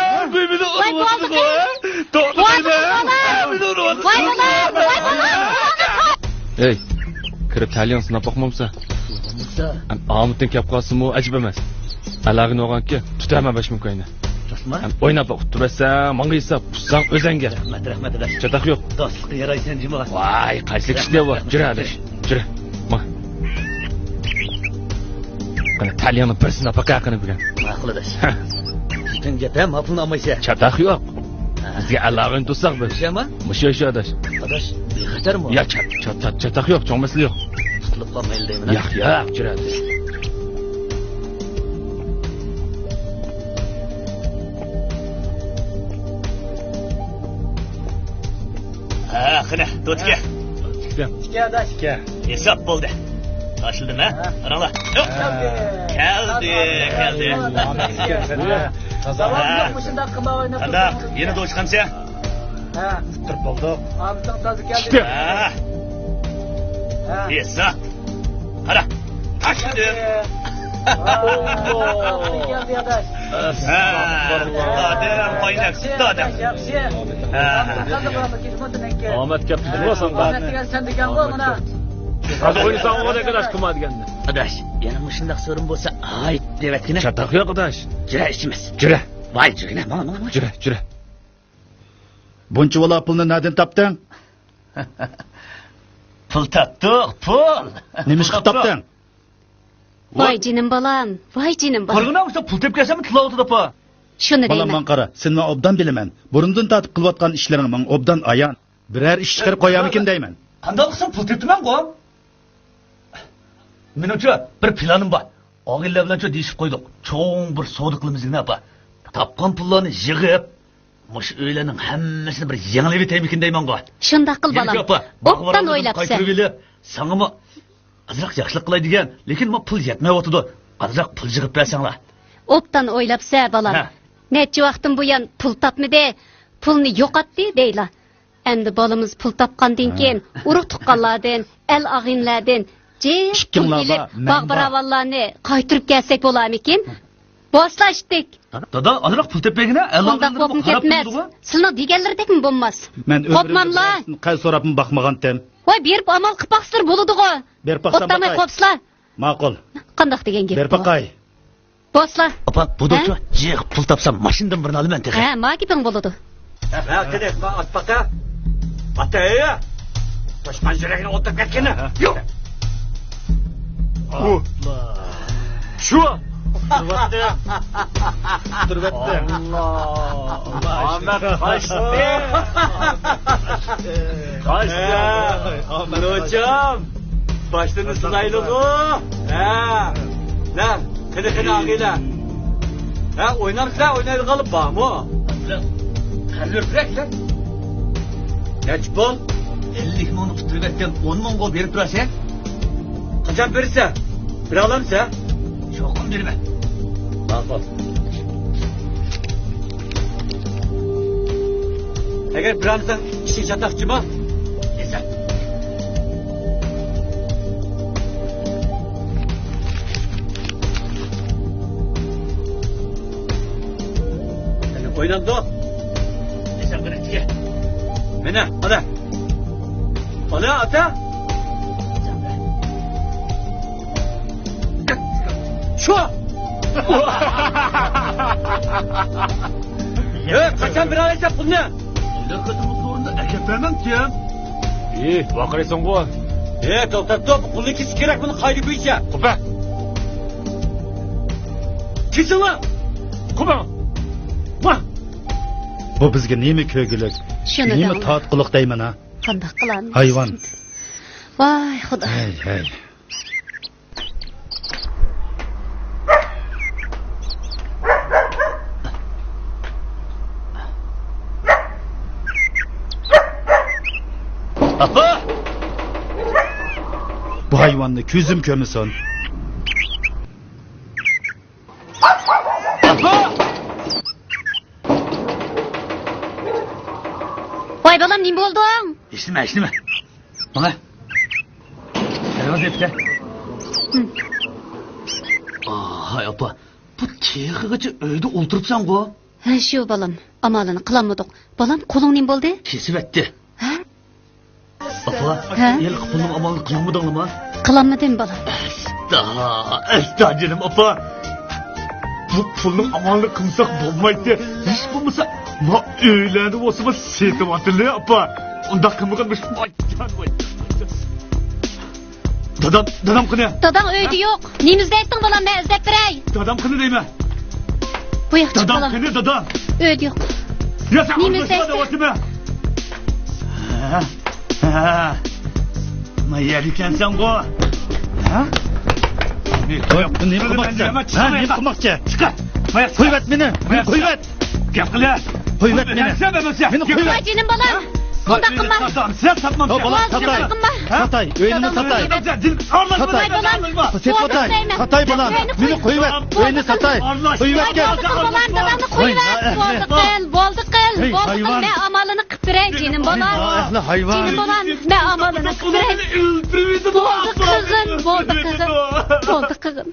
ۋاي، بۇ مېنى ئۇرۇۋاتىدىغۇ، ھە؟ توختىمايمەن. ۋاي، بالام! ۋاي، بالام! ۋاي، بالام! ئەي، كىرىپ تەلىيىڭنى سىناپ باقمامسەن؟ ئەم، ئامىتىڭ كەپ قالسىمۇ ئەجەب ئەمەس. ئەلاغىنى ئالغانكى، تۇتىمەن بەش مىڭ كوينى. راستمۇ؟ ئەم، ئويناپ باق، ئۇتتۇرۇۋەتسەڭ، ماڭا ھېساب، پۇتساڭ ئۆزەڭگە. رەھمەت، رەھمەت، ئاداش. چاتاق يوق. دوستلۇققا يارايسەن جۇمۇ. ۋاي، قايسى كىشى بۇ؟ رەھمەت، رەھمەت. جۈرە، ئاداش، جۈرە. ماڭ. قېنى، تەلىيىڭنى بىرسىنى ئاپاقە قېنى بۈگۈن. ماقۇل، ئاداش. ھە. گېپىڭ گەپ ھە، ما پۇلنى ئالمايسەن. چاتاق يوق. ھە. بىزگە ئەلاغىنى تۇتساق بىز. مۇشۇ يەرمۇ؟ مۇشۇ، مۇشۇ، ئاداش. ئاداش، بىخەتەرمۇ؟ يا، چات-، چات-، چات-، چاتاق يوق، چوڭ مەسىلە يوق. تۇتۇلۇپ قالمايلى دەيمەن، ھە؟ ياق، ياق، جۈرە، ئاداش. ھە، قېنى، دوتكە. ئىككى، ئاداش. ئىككى. ھېساب بولدى. باشلىدىم، ھە؟ ھە. قاراڭلار. يوق. ھە. كەلدى، كەلدى، كەلدى. ھە. داۋاملىق مۇشۇنداق قىلىپ ئويناپ قانداق؟ تۇرسىڭىز. يەنە دوش قانسە؟ ھە. بولدۇق. ئامىتىڭ تازا كەلدى. ھە. ھە. ھېساب. قارا. تاشلىدىم. ھە. ئادەم، ئويناق، ياخشى، ئادەم. ياخشى. ھە. ئامەت كەپتۇ، بىلمەسەڭ بار. ئامەت دېگەن سەن دېگەنغۇ مانا. ھازىر ئوينىساڭ ئۇ دەك ئاداش، كۇما دېگەننى. ئاداش، يەنە مۇشۇنداق سورۇن بولسا، ھايت دەۋەتكىنە. چاتاق يوق، ئاداش. جۈرە ئىچىمىز. جۈرە. ۋاي، جۈرگىنە، ماڭا، ماڭا، ماڭا. جۈرە، جۈرە. بۇنچە بالا پۇلنى نەدىن تاپتىڭ؟ پۇل تاپتۇق، پۇل. نېمە ئىش قىلىپ تاپتىڭ؟ ۋاي جېنىم بالام، ۋاي جېنىم بالام. قارىغىنا، ئۇشتا پۇل تېپىپ كەلسەممۇ تىللاۋاتىدۇ ئاپا. شۇنى دەيمەن. بالام، ماڭا قارا، سېنى مەن ئوبدان بىلىمەن. بۇرۇندىن تارتىپ قىلىۋاتقان ئىشلىرىڭ ماڭا ئوبدان ئايان. بىرەر ئىش چىقىرىپ قويامىكىن دەيمەن. قانداق قىلسام پۇل تېپىمەنغۇ؟ مېنىڭچۇ بىر پىلانىم بار. ئاغىنىلەر بىلەنچۇ دېيىشىپ قويدۇق. چوڭ بىر سودا قىلىمىز دېگىنە ئاپا. تاپقان پۇللارنى يىغىپ، مۇشۇ ئۆيلەرنىڭ ھەممىسىنى بىر يېڭىلىۋېتەيمىكىن دەيمەنغۇ. شۇنداق قىل، بالام. ئوبدان ئويلاپسەن. قايتۇرۇۋېلىپ، ساڭىمۇ ئازراق ياخشىلىق قىلاي دېگەن، لېكىن ما پۇل يەتمەيۋاتىدۇ. ئازراق پۇل يىغىپ بەرسەڭلار. ئوبدان ئويلاپسە، بالام. ھە. نەچچە ۋاقىتتىن بۇيان پۇل تاپمىدى، پۇلنى يوقاتتى دەيلا. ئەمدى بالىمىز پۇل تاپقاندىن كېيىن، ئۇرۇق تۇغقانلاردىن، ئەل ئاغىنىلەردىن جىق پۇل ئېلىپ، باغ باراۋانلارنى قايتۇرۇپ كەلسەك بولارمىكىن؟ بوسلاشتىك. دادا، ئازراق پۇل تېپىپ بەرگىنە، ئەل ئاغىنىلىرىمۇ خاراپ بولىدىغۇ. سىلىنىڭ دېگەنلىرىدەكمۇ بولماس. مەن ئۆمرۈمدە قەرز سوراپمۇ باقمىغانتىم. ۋاي، بېرىپ ئامال قىلىپ باقسىلەر بولىدىغۇ. بېرىپ باقسام باقاي. قوپسىلا. ماقۇل. قانداق دېگەن گەپ بۇ؟ بېرىپ باقاي. بوسلا. ئاپا، بۇ دوچۇ، جىق پۇل تاپسام، ماشىنىدىن بىرنى ئالىمەن تېخى. ھە، ما گېپىڭ بولىدۇ. ھە، قېنى، ما ئات باقا. ئاتا، ئەي. توشقان يۈرەكنى ئولتۇرۇپ كەتكىنى. يوق. ئۇ. شۇ. تۇرۇۋەتتى. تۇرۇۋەتتى. ئاللا. ئامەت قاچتى. قاچتى. ئامەت نوچام. باشلىرىنى سىلايلىغۇ. ھە. نە، قېنى، قېنى، ئاغىلە. ھە، ئوينامسىلەر، ئوينايدىغانلار بارمۇ؟ قەلبىرەك. نەچچە پۇل؟ ئەللىك مىڭنى قۇتۇرۇۋەتكەن ئون مىڭغا بېرىپ تۇراسەن. قاچان بېرىسەن؟ بېرەلەمسەن؟ چوقۇم بېرىمەن. ماقۇل. ئەگەر بېرەلمىسەڭ، ئىشىڭ چاتاقچىمۇ؟ يېسە. ئوينامدۇ؟ مانا، ئانا. ئانا، ئاتا. شۇ. ئەي، قاچان بېرەلەيسەن پۇلنى؟ كېلەر قېتىملىق سورۇندا ئەكەپ بەرمەمچۇ؟ ئى، ۋارقىرايسەنغۇ. ئى، توختاپ تۇر، پۇلنى كېسىش كېرەك، بۇنى قائىدە بويىچە. قوپە. كېسىڭلار. قوپە. ۋاھ. بۇ بىزگە نېمە كۆرگۈلۈك، شۇنى نېمە دەڭلار. تارتقۇلۇق دەيمەن ھە. قانداق قىلامىز؟ ھايۋان. ۋاي خۇدا. ھەي، ھەي. ئاپا! بۇ ھايۋاننى كۆزۈم كۆرمىسۇن. ۋاي بالام، نېمە بولدۇڭ؟ ھېچنېمە، ھېچنېمە. ماڭا. دەرۋازا يېپىپ. ھاي ئاپا، بۇ تېخىغىچە ئۆيدە ئولتۇرۇپسەنغۇ؟ ھە، شۇ بالام، ئامالىنى قىلالمىدۇق. بالام، قولۇڭ نېمە بولدى؟ كېسىۋەتتى. ھە؟ ئاپا، ھە؟ ھېلىقى پۇلنىڭ ئامالىنى قىلالمىدىڭلىما؟ قىلالمىدىم بالام. ئەستا، ئەستا جېنىم ئاپا. بۇ پۇلنىڭ ئامالىنى قىلمىساق بولمايتتى. ھېچ بولمىسا ما ئۆيلەرنى بولسىمۇ سېتىۋاتىلى ئاپا. ئۇنداق قىلمىغان مۇشۇ. دادام، دادام قېنى؟ داداڭ ئۆيدە يوق. نېمە ئىزدەيتتىڭ بالام، مەن ئىزدەپ بېرەي. دادام قېنى دەيمەن. بۇ ياققا چىق بالام. دادام قېنى، دادام؟ ئۆيدە يوق. يا سەن نېمە ئىزدەيسەن؟ دەۋاتىمەن. ھە؟ ھە؟ ما يەر ئىكەنسەنغۇ. ھە؟ نېمە قىلماقچى؟ ھە، نېمە قىلماقچى؟ چىقار. قويۇۋەت مېنى. مېنى قويۇۋەت. گەپ قىلە. قويۇۋەت مېنى. مېنى قويۇۋەت. ۋاي جېنىم بالام. ئۇنداق قىلما. سەن ساتمامسەن. بالام، ساتاي. ساتاي. ئۆينى ساتاي. ساتاي. ساتاي بالام. ساتاي بالام. مېنى قويۇۋەت. ئۆينى ساتاي. قويۇۋەتكىن. بولدى قىل بالام، دادامنى قويۇۋەت. بولدى قىل، بولدى قىل، بولدى قىل. مەن ئامالىنى قىلىپ بېرەي جېنىم بالام. جېنىم بالام، مەن ئامالىنى قىلىپ بېرەي. بولدى قىزىم، بولدى قىزىم. بولدى قىزىم.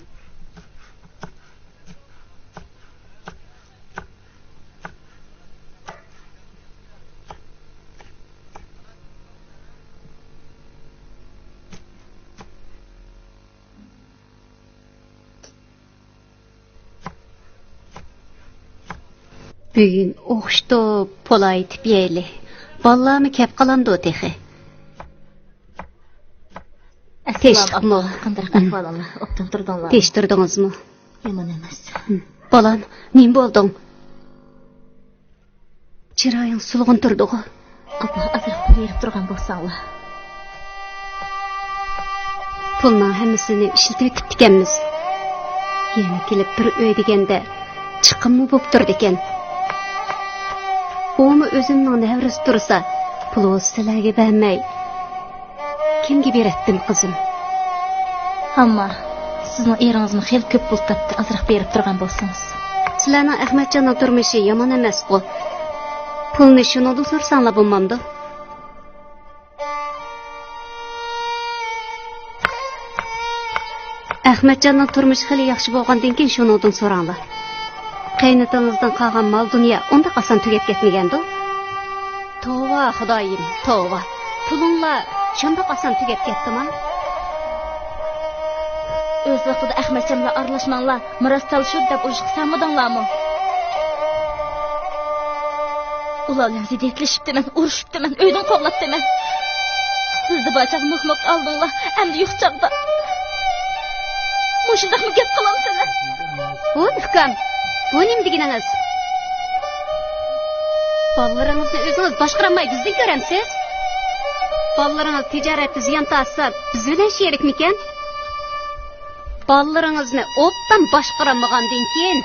بۈگۈن ئوخشىتىپ پولا ئېتىپ يەيلى. بالىلارمۇ كەپ قالامدۇ تېخى؟ ئەسسالامۇ ئاپا. قانداق ئەھۋالىڭلار؟ ئوبدان تۇردۇڭلارمۇ؟ تىنچ تۇردىڭىزمۇ؟ يامان ئەمەس. بالام، نېمە بولدۇڭ؟ چىرايىڭ سولغۇن تۇرىدىغۇ؟ ئاپا، ئازراق پۇل بېرىپ تۇرغان بولساڭلار. پۇلنىڭ ھەممىسىنى ئىشلىتىۋېتىپتىكەنمىز. يەنە كېلىپ بىر ئۆي دېگەندە چىقىممۇ بوپ تۇرىدىكەن. ئۇمۇ ئۆزۈمنىڭ نەۋرىسى تۇرسا، پۇل بولسا سىلەرگە بەرمەي، كىمگە بېرەتتىم، قىزىم؟ ئەمما سىزنىڭ ئېرىڭىزمۇ خېلى كۆپ پۇل تاپتى، ئازراق بېرىپ تۇرغان بولسىڭىز. سىلەرنىڭ ئەخمەتجاننىڭ تۇرمۇشى يامان ئەمەسقۇ. پۇلنى شۇنىڭدىن سورىساڭلار بولمامدۇ؟ ئەخمەتجاننىڭ تۇرمۇشى خېلى ياخشى بولغاندىن كېيىن شۇنىڭدىن سوراڭلار. قېيىنئاتىڭىزدىن قالغان مال-دۇنيا ئۇنداق ئاسان تۈگەپ كەتمىگەندۇ؟ توۋا، خۇدايىم، توۋا. پۇلۇڭلار شۇنداق ئاسان تۈگەپ كەتتىما؟ ئۆز ۋاقتىدا ئەخمەتجان بىلەن ئارىلاشماڭلار، مىراس تالىشىدۇ دەپ ئۇرۇش قىلسامىدىڭلارمۇ؟ ئۇلار بىلەن زىددىيەتلىشىپتىمەن، ئۇرۇشۇپتىمەن، ئۆيدىن قوغلاپتىمەن. سىزدە بار چاغدا مۇكمۇك ئالدىڭلار، ئەمدى يوق چاغدا مۇشۇنداقمۇ گەپ قىلامسىلەر؟ بۇ ئۇكام، بۇ نېمە دېگىنىڭىز؟ بالىلىرىڭىزنى ئۆزىڭىز باشقۇرالماي بىزدىن كۆرەمسىز؟ بالىلىرىڭىز تىجارەتتە زىيان تارتسا، بىز بىلەن شېرىكمىكەن؟ بالىلىرىڭىزنى ئوبدان باشقۇرالمىغاندىن كېيىن،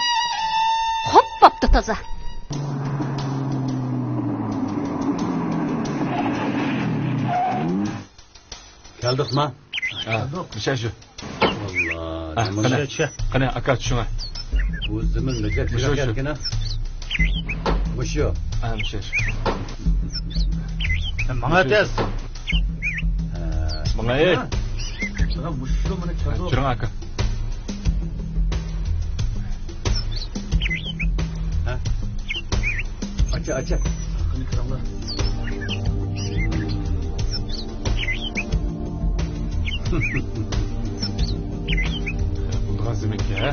خوپ بوپتۇ تازا. كەلدۇقما؟ ھە، مۇشۇ شۇ. ۋاللا، ھە، نېمە قېنى، بولدى؟ قېنى، ئاكا، چۈشۈڭە. بۇ زېمىن نېگە مۇشۇ، تېگىپ شۇ. كەتكىنە؟ مۇشۇ. ھە، مۇشۇ شۇ. ماڭا تېز. ھە. ماڭا، ئەي. مانا مۇشۇ مانا كەلدى. تۇرۇڭ، ئاكا. ھە؟ ئاچا، ئاچا. قېنى كىرىڭلار. بولىدىغان زېمىنكەن، ھە؟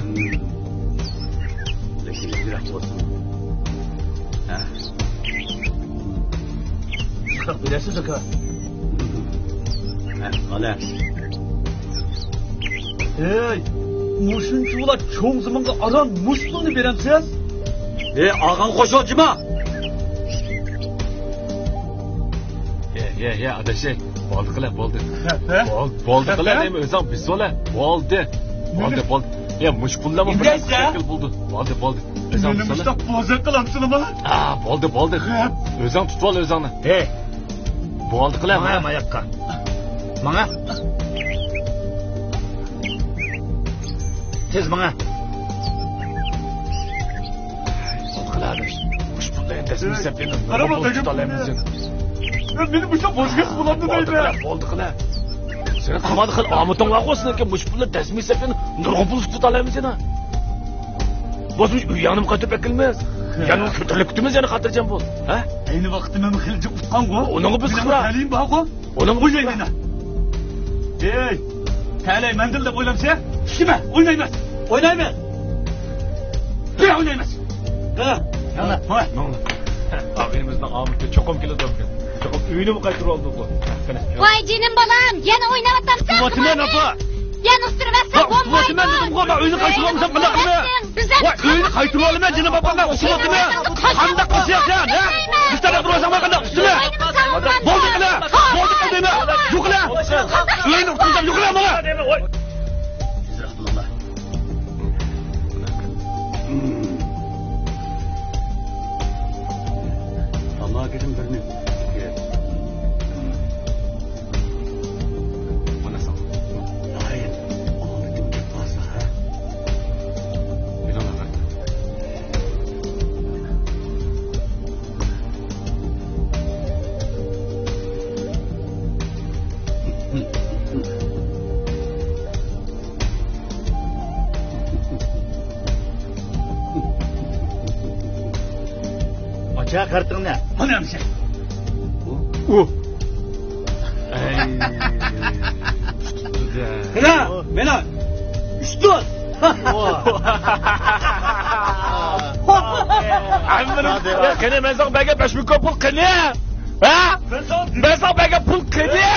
لېكىن يىراق بولسۇن. ھە. يىراق بىلەسىز، ئاكا. ھە، قالا. ھەي، مۇشۇنچىۋالا چوڭ زېمىنغا ئاران مۇشۇ پۇلنى بېرەمسىز؟ ھەي، ئاغاڭ قوشۇلجىما! ھەي، ھەي، ھەي، ئاداش، ھەي، بولدى قىلە، بولدى. ھە، ھە؟ بول-، بولدى ھە، قىلە، ھە؟ نېمە ئۆزۈڭ بىسىۋالە. بولدى. بولدى، بولدى. ھەي، مۇشۇ پۇللارمۇ بىر شەكىل بولدى. بولدى، بولدى. ئۆزۈڭ مېنى تۇتسانا. مۇشۇنداق بوزەك قىلامسىلىما؟ ئا، بولدى، بولدى. ھە؟ ئۆزۈڭ تۇتۇۋال ئۆزۈڭنى. ھەي. بولدى قىلە، ماڭا، ماڭا. ماياققا. ماڭا. تېز ماڭا. بولدى قىلە، ئاداش. مۇشۇ پۇللارنى دەسمىي سەپىنى نۇرغۇن پۇل تۇتالايمىز يەنە. مېنى مۇشۇنداق بوزەك بولامدۇ دەيمەن. بولدى قىلە. سېنىڭ قىلمايدىغان ئامىتىڭ بارغۇ، سېنىڭكى مۇشۇ پۇللار دەسمىي سەپىنى نۇرغۇن پۇل تۇتالايمىز يەنە. بولسا ئۆيۈڭنىمۇ قايتۇرۇپ ئەكەلمەس. يەنە كۆتۈرۈلۈپ كېتىمىز يەنە، خاتىرجەم بول. ھە؟ ئەينى ۋاقىتتا مەن خېلى جىق ئۇتقانغۇ. ئۇنىڭغا بىز مېنىڭ قىلار. تەلىيىم بارغۇ. ئۇنىڭغا بىز ئوينايمەن. ھەي، تەلەي مەندىن دەپ ئويلامسەن؟ ئۈستۈمە، ئوينايمەن. ئوينايمەن. بىر ئوينايمەن. ھە، ماڭا، ماڭا. ماڭا. ئاغىنىمىزنىڭ ئامىتى چوقۇم كېلىدۇ بۈگۈن. چوقۇم ئۆيىنىمۇ قايتۇرۇۋالىدۇ بۇ. قېنى. ۋاي جېنىم بالام، يەنە ئويناۋاتامسەن؟ ئۇتۇۋاتىمەن، ئاپا. يەنە ئۇتتۇرۇۋەتسەم ھە، بولمايدۇ. ئۇتۇۋاتىمەن دېدىمغۇ، مەن ئۆينى قايتۇرۇۋالمىسام قانداق قىلىمەن؟ ۋاي، ئۆينى قايتۇرۇۋالىمەن، جېنىم ئاپا، مەن ئۇتۇۋاتىمەن. قانداق قىلسا ياخشى، ھە؟ بىر تەرەپ تۇرۇۋالساڭ مەن قانداق ئۇتىمەن؟ بولدى قىلە، بولدى قىلە دەيمەن. يوق قىلە. ئۆينى ئۇتتۇرسام يوق قىلە ماڭا. تېزرەك بولۇڭلار. تاماكىدىن بىرنى. مانا ساڭا. ھاي، ئالدىدىن گەپ بارسا، ھە؟ مېنىڭ نەقەر. ئاچا كارتىڭنى. مانا ئەمسە. ئۇ. ئەي. قېنى، مانا ئۈچ تۇت. ھەممىنى. قېنى، مەن ساڭا بەرگەن بەش مىڭ كوي پۇل قېنى؟ ھە؟ مەن ساڭا بەرگەن پۇل قېنى؟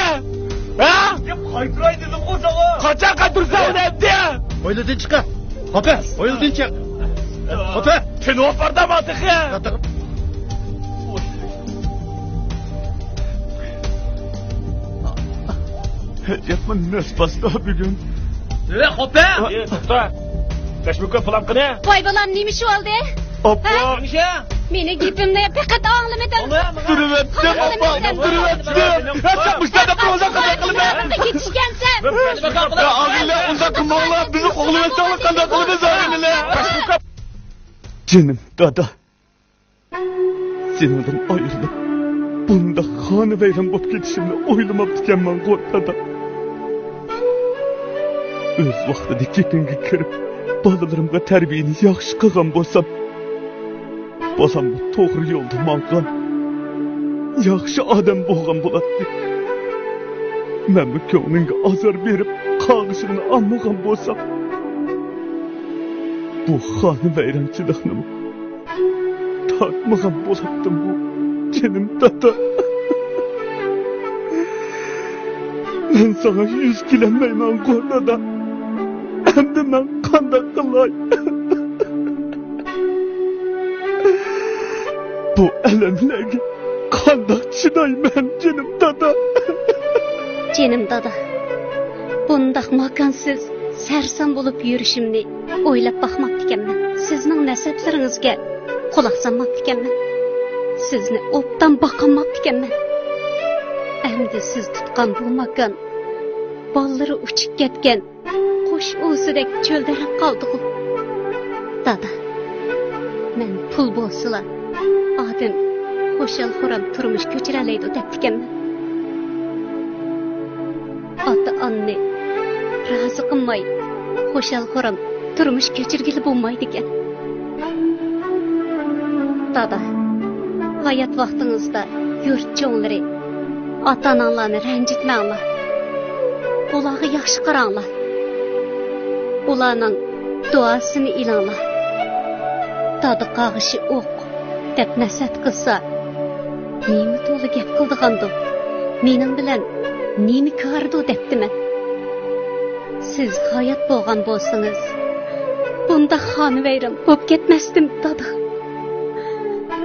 ھە؟ دەپ قايتۇراي دېدىمغۇ ساڭا. قاچان قايتۇرساڭ ئۇنى ئەمدى؟ ھويلىدىن چىقار. خوپە، ھويلىدىن چىق. خوپە. تىنىۋاپاردىما تېخى؟ ھەجەپمۇ نەس باستا بۈگۈن. ئە، خوپە! ئە، توختا. بەش مىڭ كوي پۇلۇم قېنى؟ ۋاي بالام، نېمە ئىش بولدى؟ ئاپا! ھە؟ مېنى گېپىمنى پەقەت ئاڭلىمىدىڭ. تۇرۇۋەتتىم، ئاپا، تۇرۇۋەتتىم. ھە، سەن مۇشۇنداق دەپ تۇرۇۋالساڭ قانداق قىلىمەن؟ يېتىشكەنسەن. يا ئاغىنىلەر، ئۇنداق قىلماڭلار، بىزنى قوغلىۋەتسەڭلار قانداق قىلىمىز، ئاغىنىلەر؟ جېنىم دادا، سېنىڭدىن ئايرىلىپ، بۇنداق خانىۋەيران بولۇپ كېتىشىمنى ئويلىماپتىكەنمەنغۇ، دادا. ئۆز ۋاقتىدا گېپىڭگە كىرىپ، بالىلىرىمغا تەربىيەنى ياخشى قىلغان بولسام، بالاممۇ توغرا يولدا ماڭغان، ياخشى ئادەم بولغان بولاتتى. مەنمۇ كۆڭلۈڭگە ئازار بېرىپ، قاغىشىڭنى ئالمىغان بولسام، بۇ خانىۋەيرانچىلىقنىمۇ تارتمىغان بولاتتىمغۇ، جېنىم دادا. مەن ساڭا يۈز كېلەلمەيمەنغۇ، دادا. ئەمدى مەن قانداق قىلاي؟ بۇ ئەلەملەرگە قانداق چىدايمەن، جېنىم دادا؟ جېنىم دادا، بۇنداق ماكانسىز، سەرسان بولۇپ يۈرۈشۈمنى ئويلاپ باقماپتىكەنمەن. سىزنىڭ نەسەبلىرىڭىزگە قۇلاق سالماپتىكەنمەن. سىزنى ئوبدان باقالماپتىكەنمەن. ئەمدى سىز تۇتقان بۇ ماكان بالىلىرى ئۇچۇپ كەتكەن قۇش ئۇۋىسىدەك چۆلدەرەپ قالدىغۇ. دادا، مەن پۇل بولسىلا، ئادەم خۇشال-خۇرام تۇرمۇش كۆچۈرەلەيدۇ دەپتىكەنمەن. ئاتا-ئانىنى رازى قىلماي، خۇشال-خۇرام تۇرمۇش كۆچۈرگىلى بولمايدىكەن. دادا، ھايات ۋاقتىڭىزدا يۇرت چوڭلىرى، ئاتا-ئاناڭلارنى رەنجىتمەڭلار. ئۇلارغا ياخشى قاراڭلار. ئۇلارنىڭ دۇئاسىنى ئېلىڭلار. دادا قاغىشى ئوق دەپ نەسىھەت قىلسا، نېمە تولا گەپ قىلىدىغاندۇ؟ مېنىڭ بىلەن نېمە كارىدۇ دەپتىمەن. سىز ھايات بولغان بولسىڭىز، بۇنداق خانىۋەيران بولۇپ كەتمەستىم، دادا.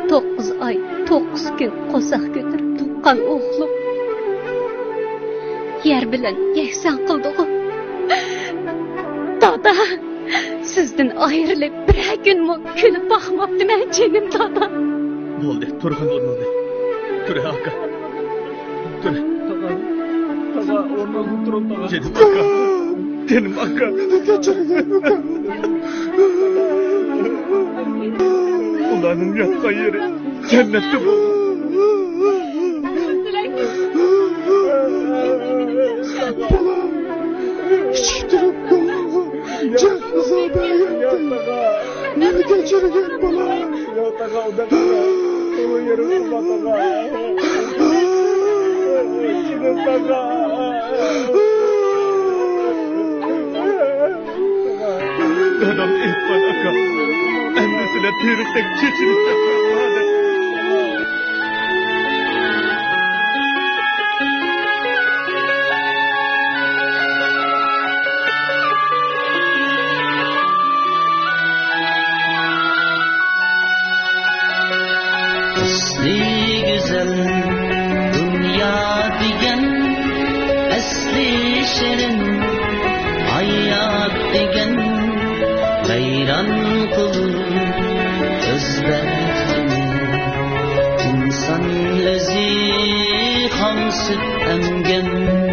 توققۇز ئاي، توققۇز كۈن قورساق كۆتۈرۈپ تۇغقان ئوغلۇم يەر بىلەن يەكسان قىلدىغۇ. دادا، سىزدىن ئايرىلىپ بىرەر كۈنمۇ كۈلۈپ باقماپتىمەن، جېنىم دادا. بولدى، تۇرغىن ئورنۇڭدىن. تۇر، ئاكا. تۇر. تاغا، تاغا، ئورنۇڭدىن تۇرۇڭ، تاغا. جېنىم ئاكا. جېنىم ئاكا. مېنى كەچۈرگىن، ئاكا. ئۇلارنىڭ ياتقان يېرى جەننەتتە بولسۇن. بالام، كىچىك تۇرۇپ بوۋاڭغا جەزا بەرگەنتىم. مېنى كەچۈرگىن، بالام. دادام ئېيتقان، ئاكا، ئەمدى سىلەر تېرىقتەك چېچىلىپ كەتمەڭلار دەپ. ئەسلى گۈزەل دۇنيا دېگەن، ئەسلى شېرىن ھايات دېگەن، ۋەيران قىلۇر ئۆز بەختىنى ئىنسان ئۆزى، خام سۈت ئەمگەن.